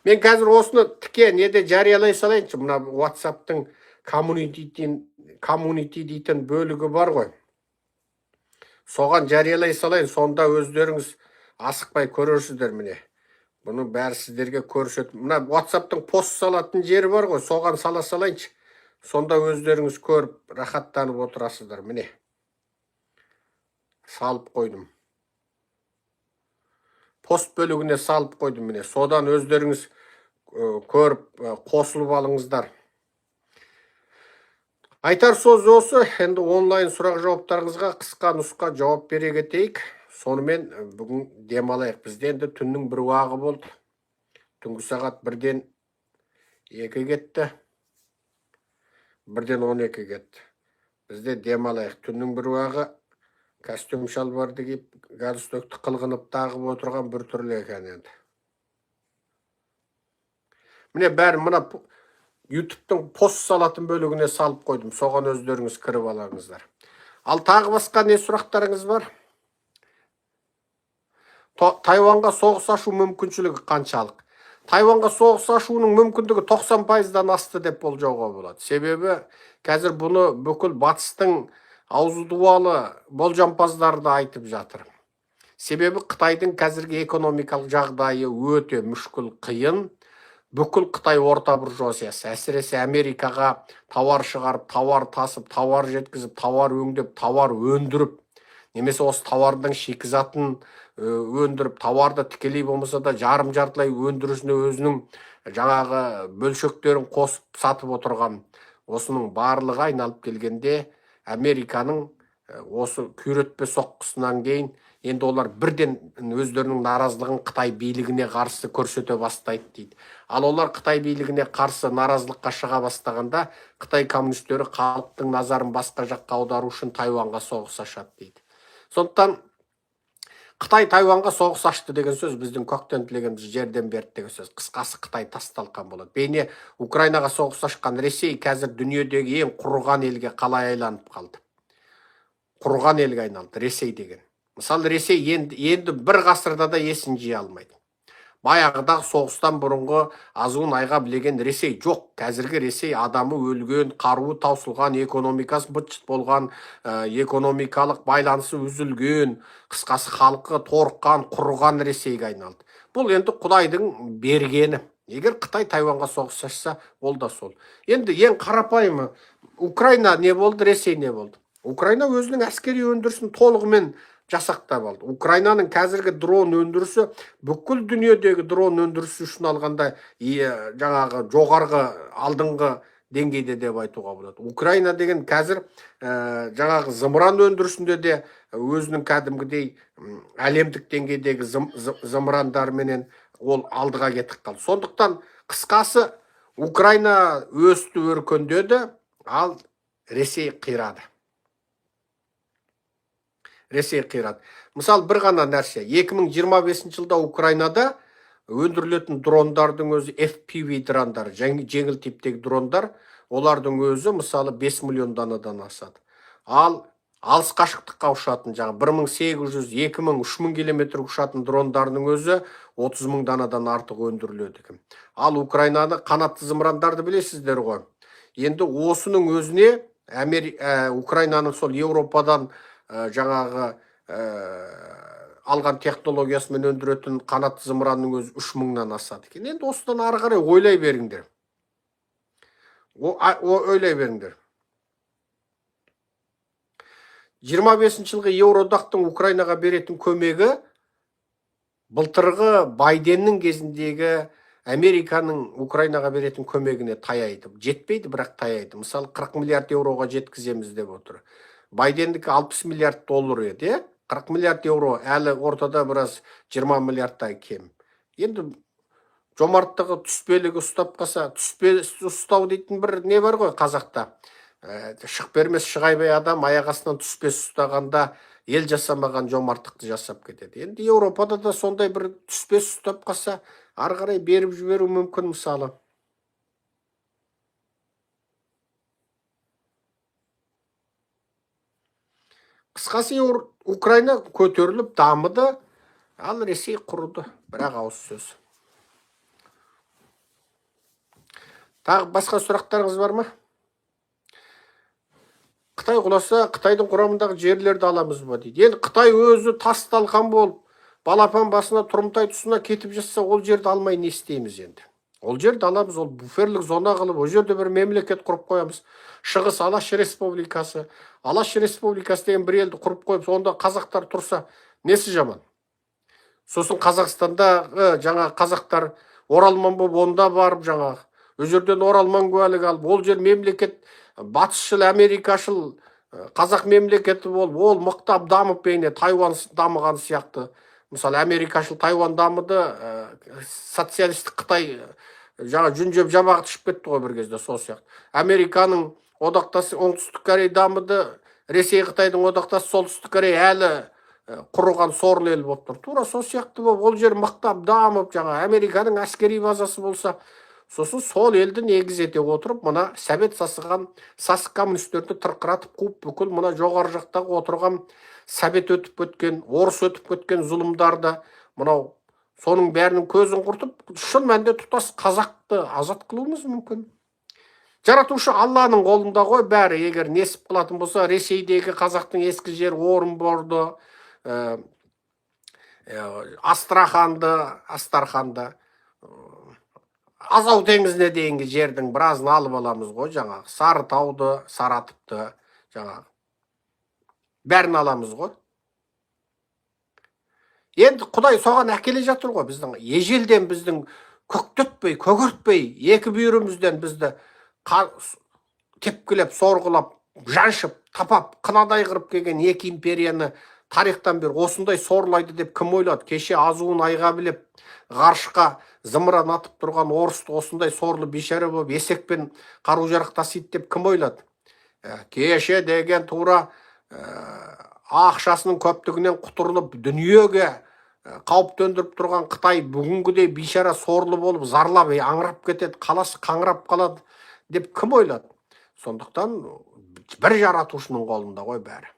Мен қазір осыны тіке неде жариялай салайыншы, мына WhatsApp'тың коммунити дейтін бөлігі бар ғой. Соған жариялай салайын, сонда өздеріңіз асықпай көрерсіздер міне. Бұны бәрі сіздерге көрсетіп, мына WhatsApp'тың пост салатын жері бар ғой, соған сала салайыншы. Сонда өздеріңіз көріп, рахаттанып отырасыздар. Міне. Салып қойдым. Пост бөлігіне салып қойдым міне. Содан өздеріңіз көріп, қосылып алыңыздар. Айтар сөз осы, енді онлайн сұрақ жауаптарыңызға қысқа нұсқа жауап бере кетейік. Сонымен бүгін демалайық. Бізде енді түннің бір уағы болды. Түнгі сағат 1-ден 2 кетті. 1-ден 12 кетті. Бізде демалайық. Түннің бір уағы костюм шалбарды киіп, галстукты қылғынып тағып отырған бір түрлі екен енді. Міне бәрі мына YouTube'тың пост салатын бөлігіне салып қойдым. Соған өздеріңіз кіріп алыңыздар. Ал тағы басқа не сұрақтарыңыз бар? Тайваньға соғыс ашу мүмкіншілігі қаншалық? Тайваньға соғыс ашуының мүмкіндігі 90%-дан асты деп болжауға болады. Себебі қазір бұны бүкіл батыстың аузы дуалы болжампаздары да айтып жатыр. Себебі Қытайдың қазіргі экономикалық жағдайы өте мүшкіл, қиын. Бүкіл Қытай орта буржуазиясы, әсіресе Америкаға тауар шығарып, тауар тасып, тауар жеткізіп, тауар өңдеп, тауар өндіріп, немесе осы тауардың шикізатын өндіріп, тауарды тікелей болмаса да жарым жартылай өндірісіне өзінің жаңағы бөлшектерін қосып сатып отырған. Осының барлығы айналып келгенде Американың осы күйретпе соққысынан кейін енді олар бірден өздерінің наразылығын Қытай билігіне қарсы көрсете бастайды дейді. Ал олар Қытай билігіне қарсы наразылыққа шыға бастағанда Қытай коммунистері халықтың назарын басқа жаққа аудару үшін Тайваньға соғыс ашады дейді. Сондықтан Қытай Тайваньға соғыс ашты деген сөз біздің көктен тілегеніміз жерден берді деген сөз. Қысқасы Қытай тас-талқан болады. Бейне Украинаға соғыс ашқан Ресей қазір дүниедегі ең құрыған елге қалай айланып қалды? Құрыған елге айналды Ресей деген. Мысалы, Ресей енді бір ғасырда да есін жия алмайды. Баяғыдағы соғыстан бұрынғы азуын айға білеген Ресей жоқ. Қазіргі Ресей адамы өлген, қаруы таусылған, экономикасы быт-шыт болған, экономикалық байланысы үзілген, қысқасы халқы торыққан, құрыған Ресейге айналды. Бұл енді Құдайдың бергені. Егер Қытай Тайваньға соғыс ашса, ол да сол. Енді ең қарапайымы, Украина не болды, Ресей не болды? Украина өзінің әскери өндірісін толығымен жасақтап алды. Украинаның қазіргі дрон өндірісі бүкіл дүниедегі дрон өндірісі үшін алғанда, жаңағы жоғарғы алдыңғы деңгейде деп айтуға болады. Украина деген қазір, жаңағы зымыран өндірісінде де өзінің кәдімгідей, әлемдік деңгейдегі зымырандарменен ол алдыға кетіп қалды. Сондықтан қысқасы Украина өсті, өркендеді, ал Ресей қирады. Ресей қирады. Мысалы, бір ғана нәрсе, 2025 жылда Украинада өндірілетін дрондардың өзі FPV дрондар, жеңіл типтегі дрондар, олардың өзі мысалы 5 миллион данадан асады. Ал алыс қашықтыққа ұшатын, жаңағы бір мың сегіз жүз, екі мың, үш мың километр ұшатын дрондардың өзі отыз мың данадан артық өндіріледі екен. Ал Украинаны қанатты зымырандарды білесіздер ғой. Енді осының өзіне Украинаның сол Еуропадан, жаңағы, алған технологиясымен өндіретін қанатты зымыранның өзі 3000-нан асады екен. Енді осыдан ары қарай ойлай беріңдер. Ойлай беріңдер. 25 жылғы Еуроодақтың Украинаға беретін көмегі былтырғы Байденнің кезіндегі Американың Украинаға беретін көмегіне таяйды. Жетпейді, бірақ таяйды. Мысалы, 40 миллиард еуроға жеткіземіз деп отыр. Байдендікі 60 миллиард доллар еді, 40 миллиард еуро әлі ортада біраз 20 миллиардтай кем. Енді жомарттығы, түспелігі ұстап қалса, түспе ұстау дейтін бір не бар ғой қазақта. Шық бермес шығайбай адам аяқ астынан түспес ұстағанда ел жасамаған жомарттықты жасап кетеді. Енді Еуропада да сондай бір түспес ұстап қалса, ары қарай беріп жіберу мүмкін мысалы. Қысқасы, Украина көтеріліп дамыды, ал Ресей құрыды. Бір-ақ ауыз сөз. Тағы басқа сұрақтарыңыз бар ма? Қытай құласа, Қытайдың құрамындағы жерлерді аламыз ба дейді. Енді Қытай өзі тас талқан болып, балапан басына, тұрымтай тұсына кетіп жатса, ол жерді алмай не істейміз енді? Ол жерді аламыз, ол буферлік зона қылып, ол жерде бір мемлекет құрып қоямыз. Шығыс Алаш Республикасы, Алаш Республикасы деген бір елді құрып қойып, онда қазақтар тұрса, несі жаман? Сосын Қазақстанда жаңа қазақтар оралман болып онда барып жаңағы, ол жерден оралман куәлік алып, ол жер мемлекет батысшыл, америкашыл қазақ мемлекеті болып, ол мықтап дамып, бейне Тайвань дамыған сияқты. Мысалы, америкашыл Тайвань дамыды, социалистік Қытай жаңа жүн жеп жабағы түсіп кетті ғой бір кезде, сол сияқты. Американың одақтасы Оңтүстік Корея дамыды, Ресей Қытайдың одақтасы Солтүстік Корея әлі құрыған сорлы ел болып тұр. Тура сол сияқты болып, ол жер мықтап дамып, жаңа Американың әскери базасы болса, сосын сол елді негіз ете отырып, мына совет сасыған сасық коммунистерді тырқыратып қуып, бүкіл мына жоғары жақтағы отырған совет өтіп кеткен, орыс өтіп кеткен зұлымдарды, мынау соның бәрінің көзін құртып, шын мәнінде тұтас қазақты азат қылуымыз мүмкін. Жаратушы Алланың қолында ғой бәрі. Егер несіп қылатын болса, Ресейдегі қазақтың ескі жері Орынборды, Астраханды, Астарханды, Азау теңізіне дейінгі жердің біразын алып аламыз ғой, жаңағы Сарытауды, Саратовты, жаңағы бәрін аламыз ғой. Енді Құдай соған әкеле жатыр ғой, біздің ежелден біздің көктетпей, көгертпей, екі бүйірімізден бізді тепкілеп, сорғылап, жаншып, тапап, қынадай қырып келген екі империяны тарихтан бері осындай сорлайды деп кім ойлады? Кеше азуын айға білеп, ғарышқа зымыран атып тұрған орысты осындай сорлы бейшара болып есекпен қару-жарақ тасиды деп кім ойлады? Кеше деген тура ақшасының көптігінен құтырылып дүниеге қауіп төндіріп тұрған Қытай бүгінгідей бейшара сорлы болып зарлап, аңырап кетеді, қаласы қаңырап қалады деп кім ойлады? Сондықтан бір жаратушының қолында ғой бәрі.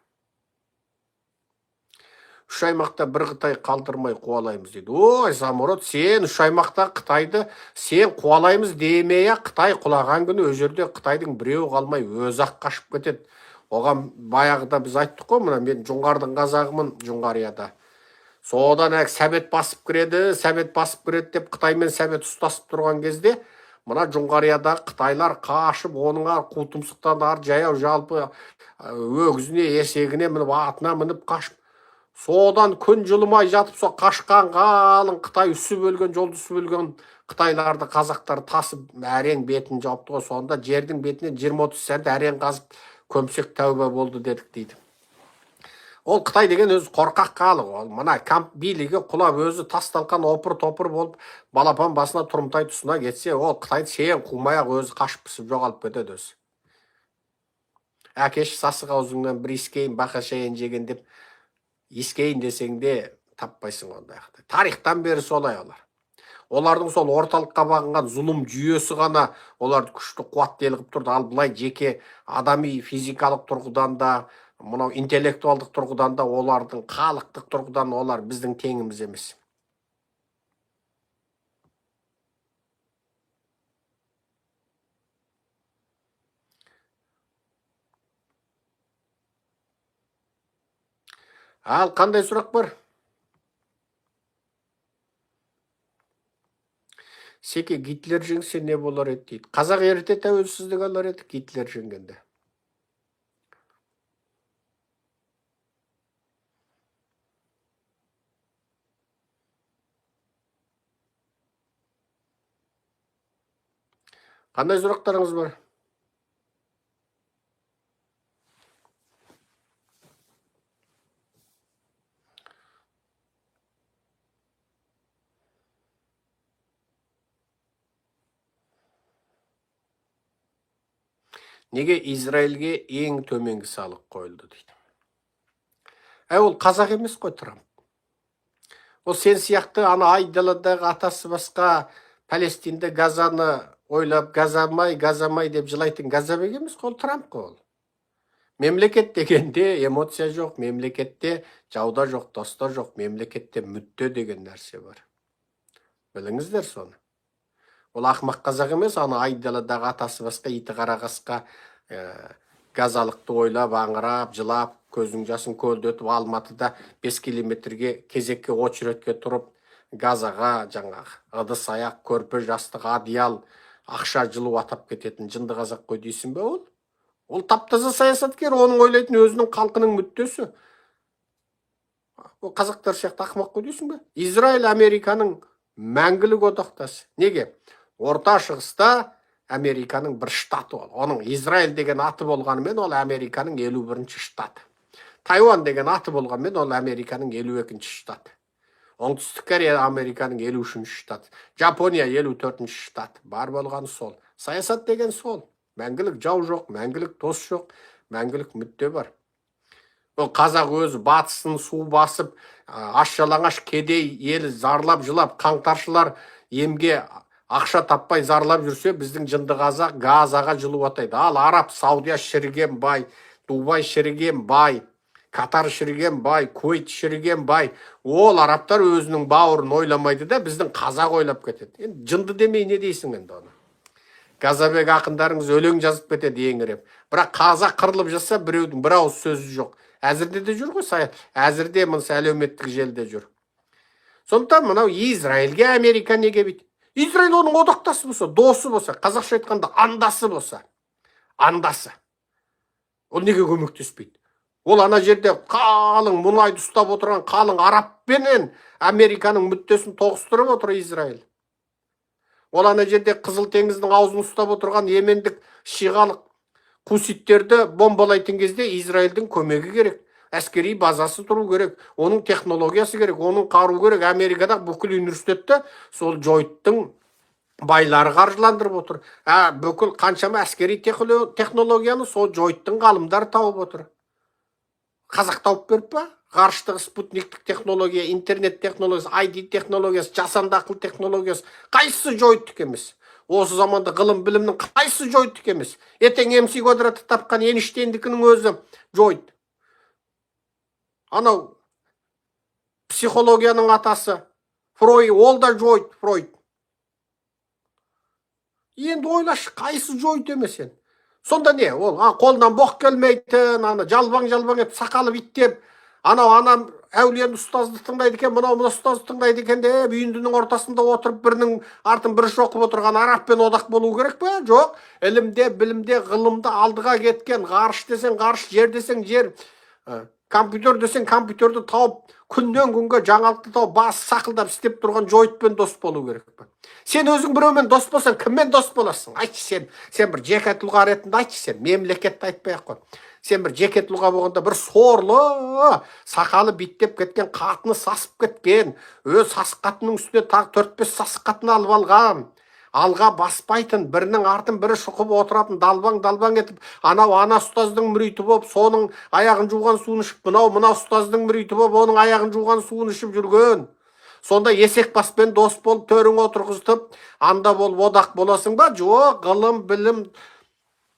Үш аймақта бір Қытай қалдырмай қуалаймыз дейді. Ой, Самұрат, сен үш аймақта Қытайды сен қуалаймыз демей-ақ, Қытай құлаған күні ол жерде Қытайдың біреуі қалмай өзі-ақ қашып кетеді. Оған баяғыда біз айттық қой, мына мен Жоңғардың қазағымын, Жоңғарияда. Содан әк сәбет басып кіреді, сәбет басып кіреді деп Қытаймен сәбет ұстасып тұрған кезде, мына Жоңғарияда Қытайлар қашып, оның ар қу тұмсықтан ар жаяу жалпы өгізіне, есегіне мініп, атына мініп қашып, содан күн жылымай жатып, сол қашқан қалың Қытай үсіп өлген, жолды үсіп өлген Қытайларды қазақтар тасып әрең бетін жауыпты ғой. Сонда жердің бетінен 20-30 сәнді әрең қазып көмсек тәуба болды дедік дейді. Ол Қытай деген өзі қорқақ халық. Ол мына камп билігі құлап, өзі тас талқан опыр-топыр болып балапан басына тұрымтай тұсына кетсе, ол Қытайды сен қумай-ақ өзі қашып пісіп жоғалып кетеді өзі. Әкеш сасық аузыңнан бір иіскейін, бақа шайын жеген деп иіскейін десең де таппайсың ондай. Тарихтан бері солай олар. Олардың сол орталыққа бағынған зұлым жүйесі ғана оларды күшті қуатты ел қылып тұрды. Ал былай жеке адами физикалық тұрғыдан да, мынау интеллектуалдық тұрғыдан да, олардың халықтық тұрғыдан олар біздің теңіміз емес. Ал қандай сұрақ бар? Секе, Гитлер жеңсе не болар еді дейді. Қазақ ерте тәуелсіздік алар еді Гитлер жеңгенде. Қандай сұрақтарыңыз бар? Неге Израильге ең төменгі салық қойылды дейді. Әй, ол қазақ емес қой Трамп. Ол сен сияқты ана айдаладағы атасы басқа Палестинді, Газаны ойлап, «Газамай, Газамай» деп жылайтын Газабек емес қой, ол Трамп қой ол. Мемлекет дегенде эмоция жоқ, мемлекетте жауда жоқ, доста жоқ, мемлекетте мүдде деген нәрсе бар. Біліңіздер соны. Ол ақымақ қазақ емес, ана айдаладағы атасы басқа иті қара қасқа газалықты ойлап, аңырап, жылап, көзінің жасын көлдетіп, Алматыда 5 километрге кезекке, очередь ке тұрып, Газаға жаңағы ыдыс аяқ, көрпе жастық, одеял, ақша, жылу атап кететін жынды қазақ қой дейсің бе ол? Ол тап таза саясаткер, оның ойлайтын өзінің халқының мүддесі. Ол қазақтар сияқты ақымақ қой дейсің бе? Израиль Американың мәңгілік одақтасы. Неге? Орта Шығыста Американың бір штаты ол. Оның Израиль деген аты болғанымен, ол Американың 51-ші штаты. Тайван деген аты болғанымен, ол Американың 52-ші штаты. Оңтүстік Корея Американың 53-ші штаты. Жапония 54-ші штат. Бар болғаны сол. Саясат деген сол. Мәңгілік жау жоқ, мәңгілік дос жоқ, мәңгілік мүдде бар. Ол қазақ өзі батысын су басып, аш жалаңаш кедей ел зарлап жылап, қаңтаршылар емге ақша таппай зарлап жүрсе, біздің жынды қазақ Газаға жылу атайды. Ал араб, Саудия шіріген бай, Дубай шіріген бай, Катар шіріген бай, Куейт шіріген бай. Ол арабтар өзінің бауырын ойламайды да, біздің қазақ ойлап кетеді. Енді жынды демей не дейсің енді оны? Газабек ақындарыңыз өлең жазып кетеді еңіреп. Бірақ қазақ қырылып жатса, біреудің бір ауыз сөзі жоқ. Әзірде де жүр ғой, әзірде мына әлеуметтік желіде жүр. Сондықтан мынау Израильге Америка неге бүйтіп? Израиль оның одақтасы болса, досы болса, қазақша айтқанда андасы болса, андасы. Ол неге көмектеспейді? Ол ана жерде қалың мұнайды ұстап отырған қалың арабпенен Американың мүддесін тоғыстырып отыр Израиль. Ол ана жерде Қызыл теңіздің аузын ұстап отырған йемендік шиғалық хуситтерді бомбалайтын кезде Израильдің көмегі керек. Әскери базасы тұру керек, оның технологиясы керек, оның қару керек. Америкада бүкіл университетті сол жойттың байлары қаржыландырып отыр. Ә, бүкіл қаншама әскери технологияны сол жойттың ғалымдары тауып отыр. Қазақ тауып беріп па? Ғарыштық спутниктік технология, интернет технологиясы, IT технологиясы, жасанды ақыл технологиясы қайсысы жойттық емес? Осы заманда ғылым білімнің қайсысы жойттық емес? Ертең МС квадратты тапқан Эйнштейндікінің өзі жойт. Анау психологияның атасы Фрой, ол да жойт, Фройд. Енді ойлашы, қайсы жойт емес енді? Сонда не ол, а, қолынан боқ келмейтін, ана жалбаң жалбаң етіп, сақалы биттеп, анау ана әулиені ұстазды тыңдайды екен, мынау мына ұстазды тыңдайды екен деп, үйіндінің ортасында отырып, бірінің артын бірі шоқып отырған арабпен одақ болу керек пе? Жоқ, ілімде, білімде, ғылымда алдыға кеткен, ғарыш десең ғарыш, жер десең жер, компьютер десең компьютерді тауып, күннен күнге жаңалықты тауып, басы сақылдап істеп тұрған жойытпен дос болу керек пе? Сен өзің біреумен дос болсаң, кіммен дос боласың? Айтшы сен, сен бір жеке тұлға ретінде айтшы сен, мемлекетті айтпай ақ қой. Сен бір жеке тұлға болғанда, бір сорлы, сақалы биттеп кеткен, қатыны сасып кеткен, өз сасық қатынның үстіне тағы төрт бес сасық қатын алып алған, алға баспайтын, бірінің артын бірі шұқып отыратын, далбаң далбаң етіп, анау ана ұстаздың мүриті болып, соның аяғын жуған суын ішіп, мынау мына ұстаздың мүриті болып, оның аяғын жуған суын ішіп жүрген. Сонда есек баспен дос болып, төрің отырғызтып, анда болып одақ боласың ба? Жоқ, ғылым, білім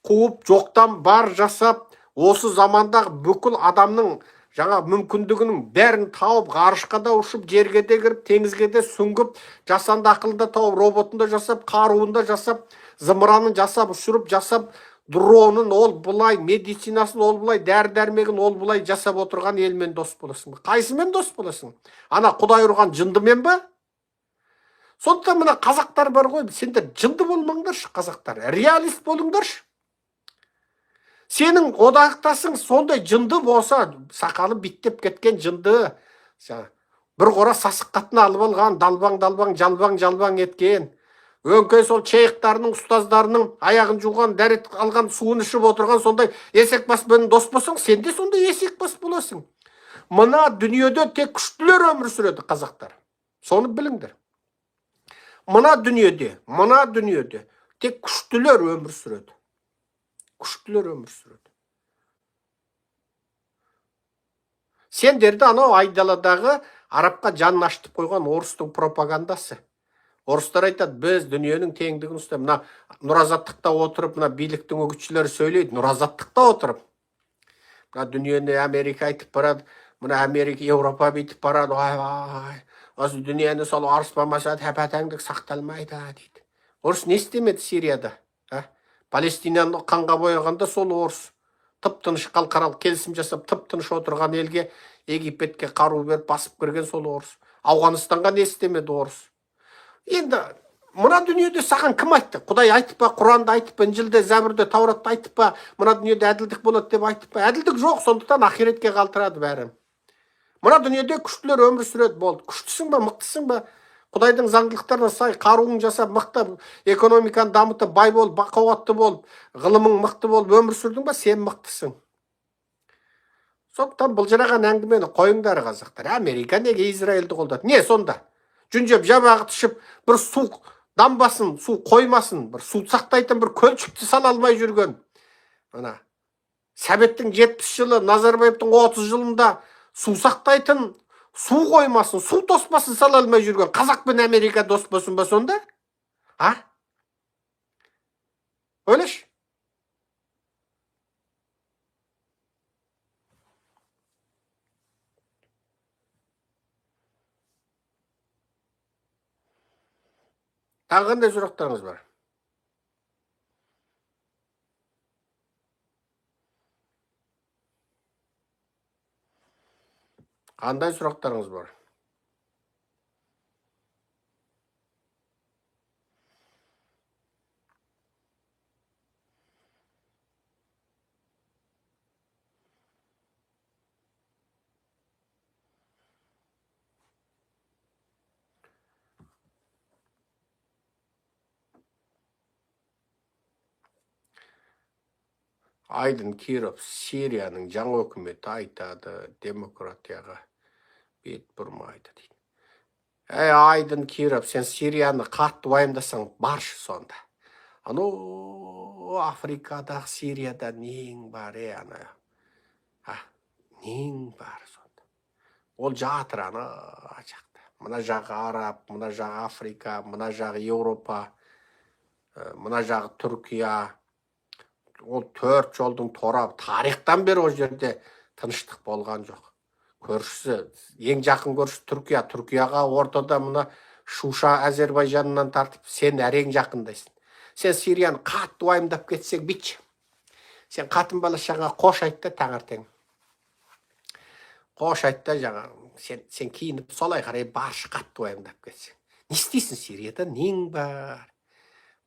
қуып, жоқтан бар жасап, осы замандағы бүкіл адамның жаңа мүмкіндігінің бәрін тауып, ғарышқа да ұшып, жерге де кіріп, теңізге де сүңгіп, жасанды ақылын да тауып, роботын да жасап, қаруын да жасап, зымыранын жасап, ұшырып жасап, дронын ол былай, медицинасын ол былай, дәрі дәрмегін ол былай жасап отырған елмен дос боласың ба? Қайсымен дос боласың? Ана құдай ұрған жындымен ба? Сондықтан мына қазақтар бар ғой, сендер жынды болмаңдаршы, қазақтар. Реалист болыңдаршы. Сенің одақтасың сондай жынды болса, сақалы биттеп кеткен жынды, бір қора сасық қатын алып алған, далбаң-далбаң, жалбаң-жалбаң еткен, өңкей сол шейхтарының, ұстаздарының аяғын жуған, дәрет алған, суын ішіп отырған сондай есекбаспен дос болсаң, сен де сондай есекбас боласың. Мына дүниеде тек күштілер өмір сүреді, қазақтар. Соны біліңдер. Мына дүниеде тек күштілер өмір сүреді. Күштілер өмір сүреді. Сендерді анау айдаладағы арабқа жанын ашытып қойған орыстың пропагандасы. Орыстар айтады, біз дүниенің теңдігін ұстаймыз. Мына Нұразаттықта отырып, мына биліктің үгітшілері сөйлейді, Нұразаттықта отырып. Мына дүниені Америка айтып барады, мына Америка, Еуропа бүйтіп барады, ой, осы дүниені сол орыс болмаса тәпә-тәңдік сақталмайды дейді. Орыс не істемеді Сирияда? А? Палестинаны қанға бояғанда сол орыс. Тып-тыныш халықаралық келісім жасап, тып-тыныш отырған елге, Египетке қару беріп басып кірген сол орыс. Ауғанстанға не істемеді орыс? Енді мына дүниеде саған кім айтты? Құдай айтып па, Құранда айтып па, Інжілде, Зәбірде, Тауратта айтып па, мына дүниеде әділдік болады деп айтып па? Әділдік жоқ, сондықтан ақиретке қалдырады бәрін. Мына дүниеде күштілер өмір сүреді, болды. Күштісің ба, мықтысың ба? Құдайдың заңдылықтарына сай қаруың жасап, мықты экономиканы дамытып, бай болып, бақуатты болып, ғылымың мықты болып өмір сүрдің ба, сен мықтысың. Сондықтан былжыраған әңгімені қойыңдар, қазақтар. Америка неге Израильді қолдады? Не сонда? Жүн жеп, жабағы ішіп, бір су дамбасын, су қоймасын, бір су сақтайтын бір көлшікті сала алмай жүрген. Мына Сәбеттің 70 жылы, Назарбаевтың 30 жылында су сақтайтын, су қоймасын, су тоспасын сала алмай жүрген қазақ пен Америка дос болсын ба сонда? А? Ойлашы. Тағы қандай сұрақтарыңыз бар? Қандай сұрақтарыңыз бар? Айдын Киров, Сирияның жаңа үкіметі айтады, демократияға бет бұрмайды дейді. Әй, Айдын Киров, сен Сирияны қатты уайымдасаң, баршы сонда. Анау Африкадағы Сирияда нең бар, ана? А, нең бар сонда? Ол жатыр ана жақта. Мына жағы Араб, мына жағы Африка, мына жағы Еуропа, мына жағы Түркия. Ол төрт жолдың торабы. Тарихтан бері ол жерде тыныштық болған жоқ. Көршісі, ең жақын көршісі Түркия. Түркияға ортада мына Шуша Әзербайжаннан тартып, сен әрең жақындайсың. Сен Сирияны қатты уайымдап кетсең, бүйтші. Сен қатын бала шағаңа қош айт та таңертең. Қош айт та жаңа, сен киініп солай қарай баршы, қатты уайымдап кетсең. Не істейсің Сирияда, нең бар?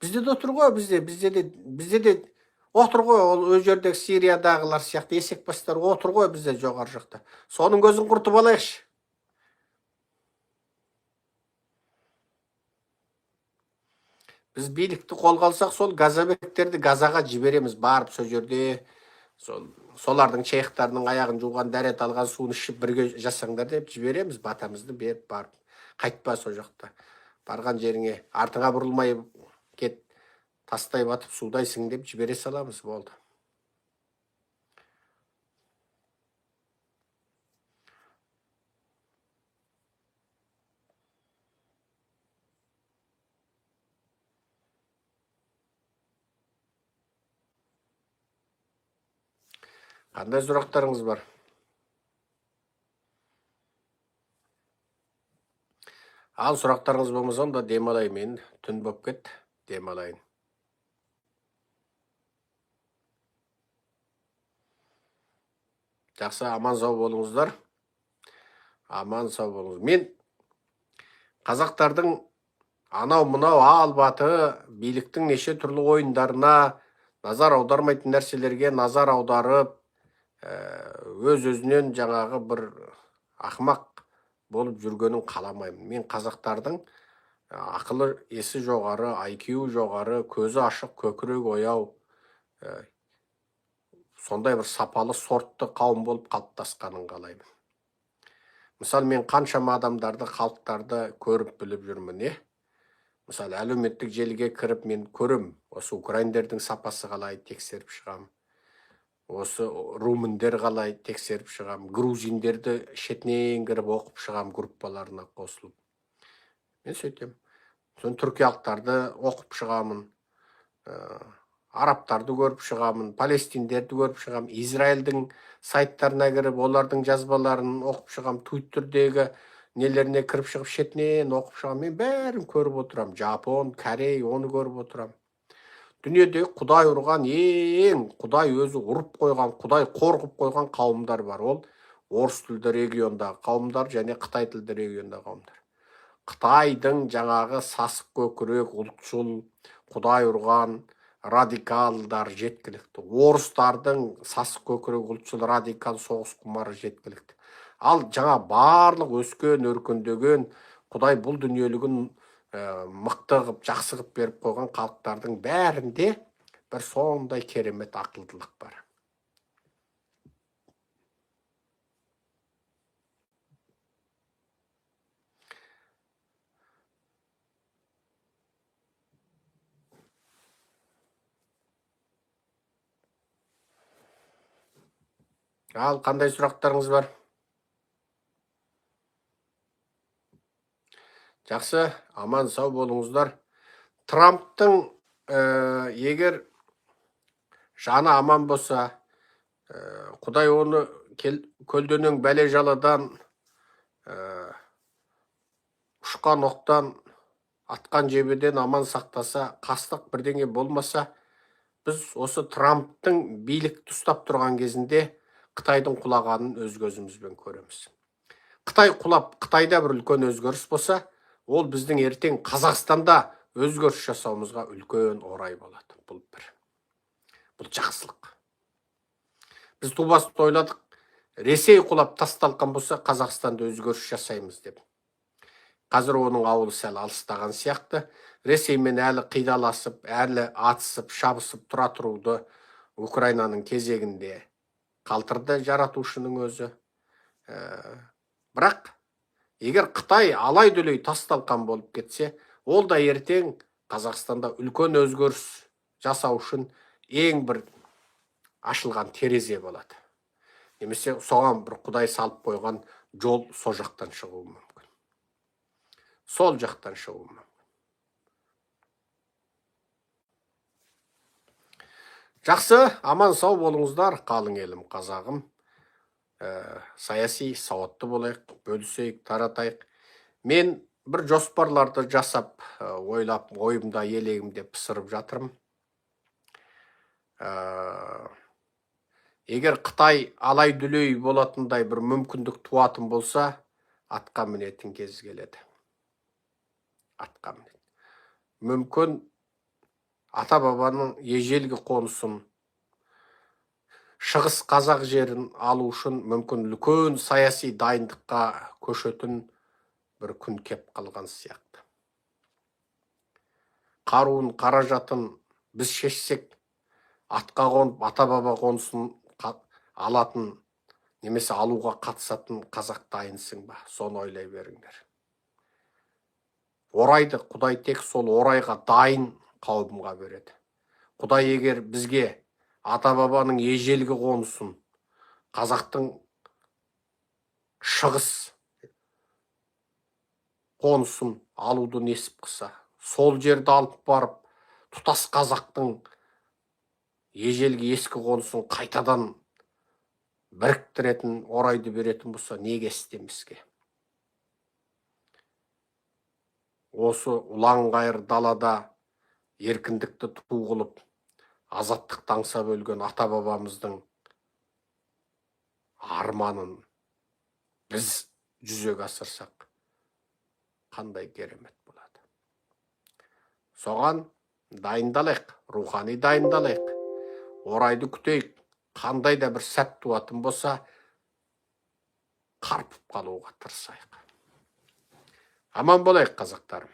Бізде де отыр ғой, бізде де отыр ғой, ол ол жердегі Сириядағылар сияқты есекбастар отыр ғой бізде жоғары жақта. Соның көзін құртып алайықшы. Біз билікті қолға алсақ, сол газабектерді Газаға жібереміз, барып сол жерде солардың шейхтарының аяғын жуған, дәрет алған суын ішіп бірге жасаңдар деп жібереміз, батамызды беріп барып. Қайтпа сол жақта. Барған жеріңе артыңа бұрылмай кет, тастай батып судайсың деп жібере саламыз, болды. Қандай сұрақтарыңыз бар? Ал сұрақтарыңыз болмаса, онда демалайын мен. Түн болып кетті, демалайын. Жақсы, аман сау болыңыздар. Аман сау болыңыз. Мен қазақтардың Анау мынау албаты биліктің неше түрлі ойындарына назар аудармайтын нәрселерге назар аударып, өз өзінен жаңағы бір ақымақ болып жүргенін қаламаймын. Мен қазақтардың ақылы есі жоғары, IQ жоғары, көзі ашық, көкірегі ояу, сондай бір сапалы сортты қауым болып қалыптасқанын қалаймын. Мысалы, мен қаншама адамдарды, халықтарды көріп біліп жүрмін, е? Мысалы, әлеуметтік желіге кіріп мен көрем, осы украиндердің сапасы қалай, тексеріп шығам, осы румындер қалай, тексеріп шығам, грузиндерді шетінен кіріп оқып шығам, группаларына қосылып. Мен сөйтем. Соны түркиялықтарды оқып шығамын, арабтарды көріп шығамын, палестиндерді көріп шығамын, Израильдің сайттарына кіріп, олардың жазбаларын оқып шығамын, Твиттердегі нелеріне кіріп шығып, шетінен оқып шығамын. Мен бәрін көріп отырамын. Жапон, корей, оны көріп отырамын. Дүниеде Құдай ұрған, ең Құдай өзі ұрып қойған, Құдай қорқып қойған қауымдар бар. Ол орыс тілді региондағы қауымдар және қытай тілді региондағы қауымдар. Қытайдың жаңағы сасық көкірек, ұлтшыл, Құдай ұрған радикалдар жеткілікті. Орыстардың сасық көкірек, ұлтшыл, радикал, соғыс құмары жеткілікті. Ал жаңа барлық өскен, өркендеген, Құдай бұл дүниелігін мықты қып, жақсы қып беріп қойған халықтардың бәрінде бір сондай керемет ақылдылық бар. Ал қандай сұрақтарыңыз бар? Жақсы, аман сау болыңыздар. Трамптың егер жаны аман болса, Құдай оны көлденең бәле жаладан, ұшқан оқтан, атқан жебеден аман сақтаса, қастық бірдеңе болмаса, біз осы Трамптың билікті ұстап тұрған кезінде Қытайдың құлағанын өз көзімізбен көреміз. Қытай құлап, Қытайда бір үлкен өзгеріс болса, ол біздің ертең Қазақстанда өзгеріс жасауымызға үлкен орай болады. Бұл бір. Бұл жақсылық. Біз ту баста ойладық, Ресей құлап тас талқан болса, Қазақстанда өзгеріс жасаймыз деп. Қазір оның ауылы сәл алыстаған сияқты. Ресеймен әлі қидаласып, әлі атысып, шабысып тұра тұруды Украинаның кезегінде қалтырды жаратушының өзі. Бірақ егер Қытай алай дүлей тас талқан болып кетсе, ол да ертең Қазақстанда үлкен өзгеріс жасау үшін ең бір ашылған терезе болады. Немесе соған бір Құдай салып қойған жол со жақтан шығуы мүмкін. Сол жақтан шығуы мүмкін. Жақсы, аман сау болыңыздар, қалың елім қазағым. Саяси сауатты болайық, бөлісейік, таратайық. Мен бір жоспарларды жасап, ойлап, ойымда, елегімде пысырып жатырмын. Егер Қытай алай дүлей болатындай бір мүмкіндік туатын болса, атқа мінетін кез келеді. Атқа мінетін. Мүмкін ата-бабаның ежелгі қонысын, шығыс қазақ жерін алу үшін мүмкін үлкен саяси дайындыққа көшетін бір күн кеп қалған сияқты. Қаруын, қаражатын біз шешсек, атқа қонып, ата-баба қонысын алатын немесе алуға қатысатын қазақ дайынсың ба? Соны ойлай беріңдер. Орайды Құдай тек сол орайға дайын қауымға береді. Құдай егер бізге ата-бабаның ежелгі қонысын, қазақтың шығыс қонысын алуды несіп қылса, сол жерді алып барып, тұтас қазақтың ежелгі ескі қонысын қайтадан біріктіретін орайды беретін болса, неге істемеске? Осы ұланғайыр далада еркіндікті ту қылып, азаттықты аңсап өлген ата-бабамыздың арманын біз жүзеге асырсақ, қандай керемет болады. Соған дайындалайық, рухани дайындалайық, орайды күтейік. Қандай да бір сәт туатын болса, қарпып қалуға тырысайық. Аман болайық, қазақтарым.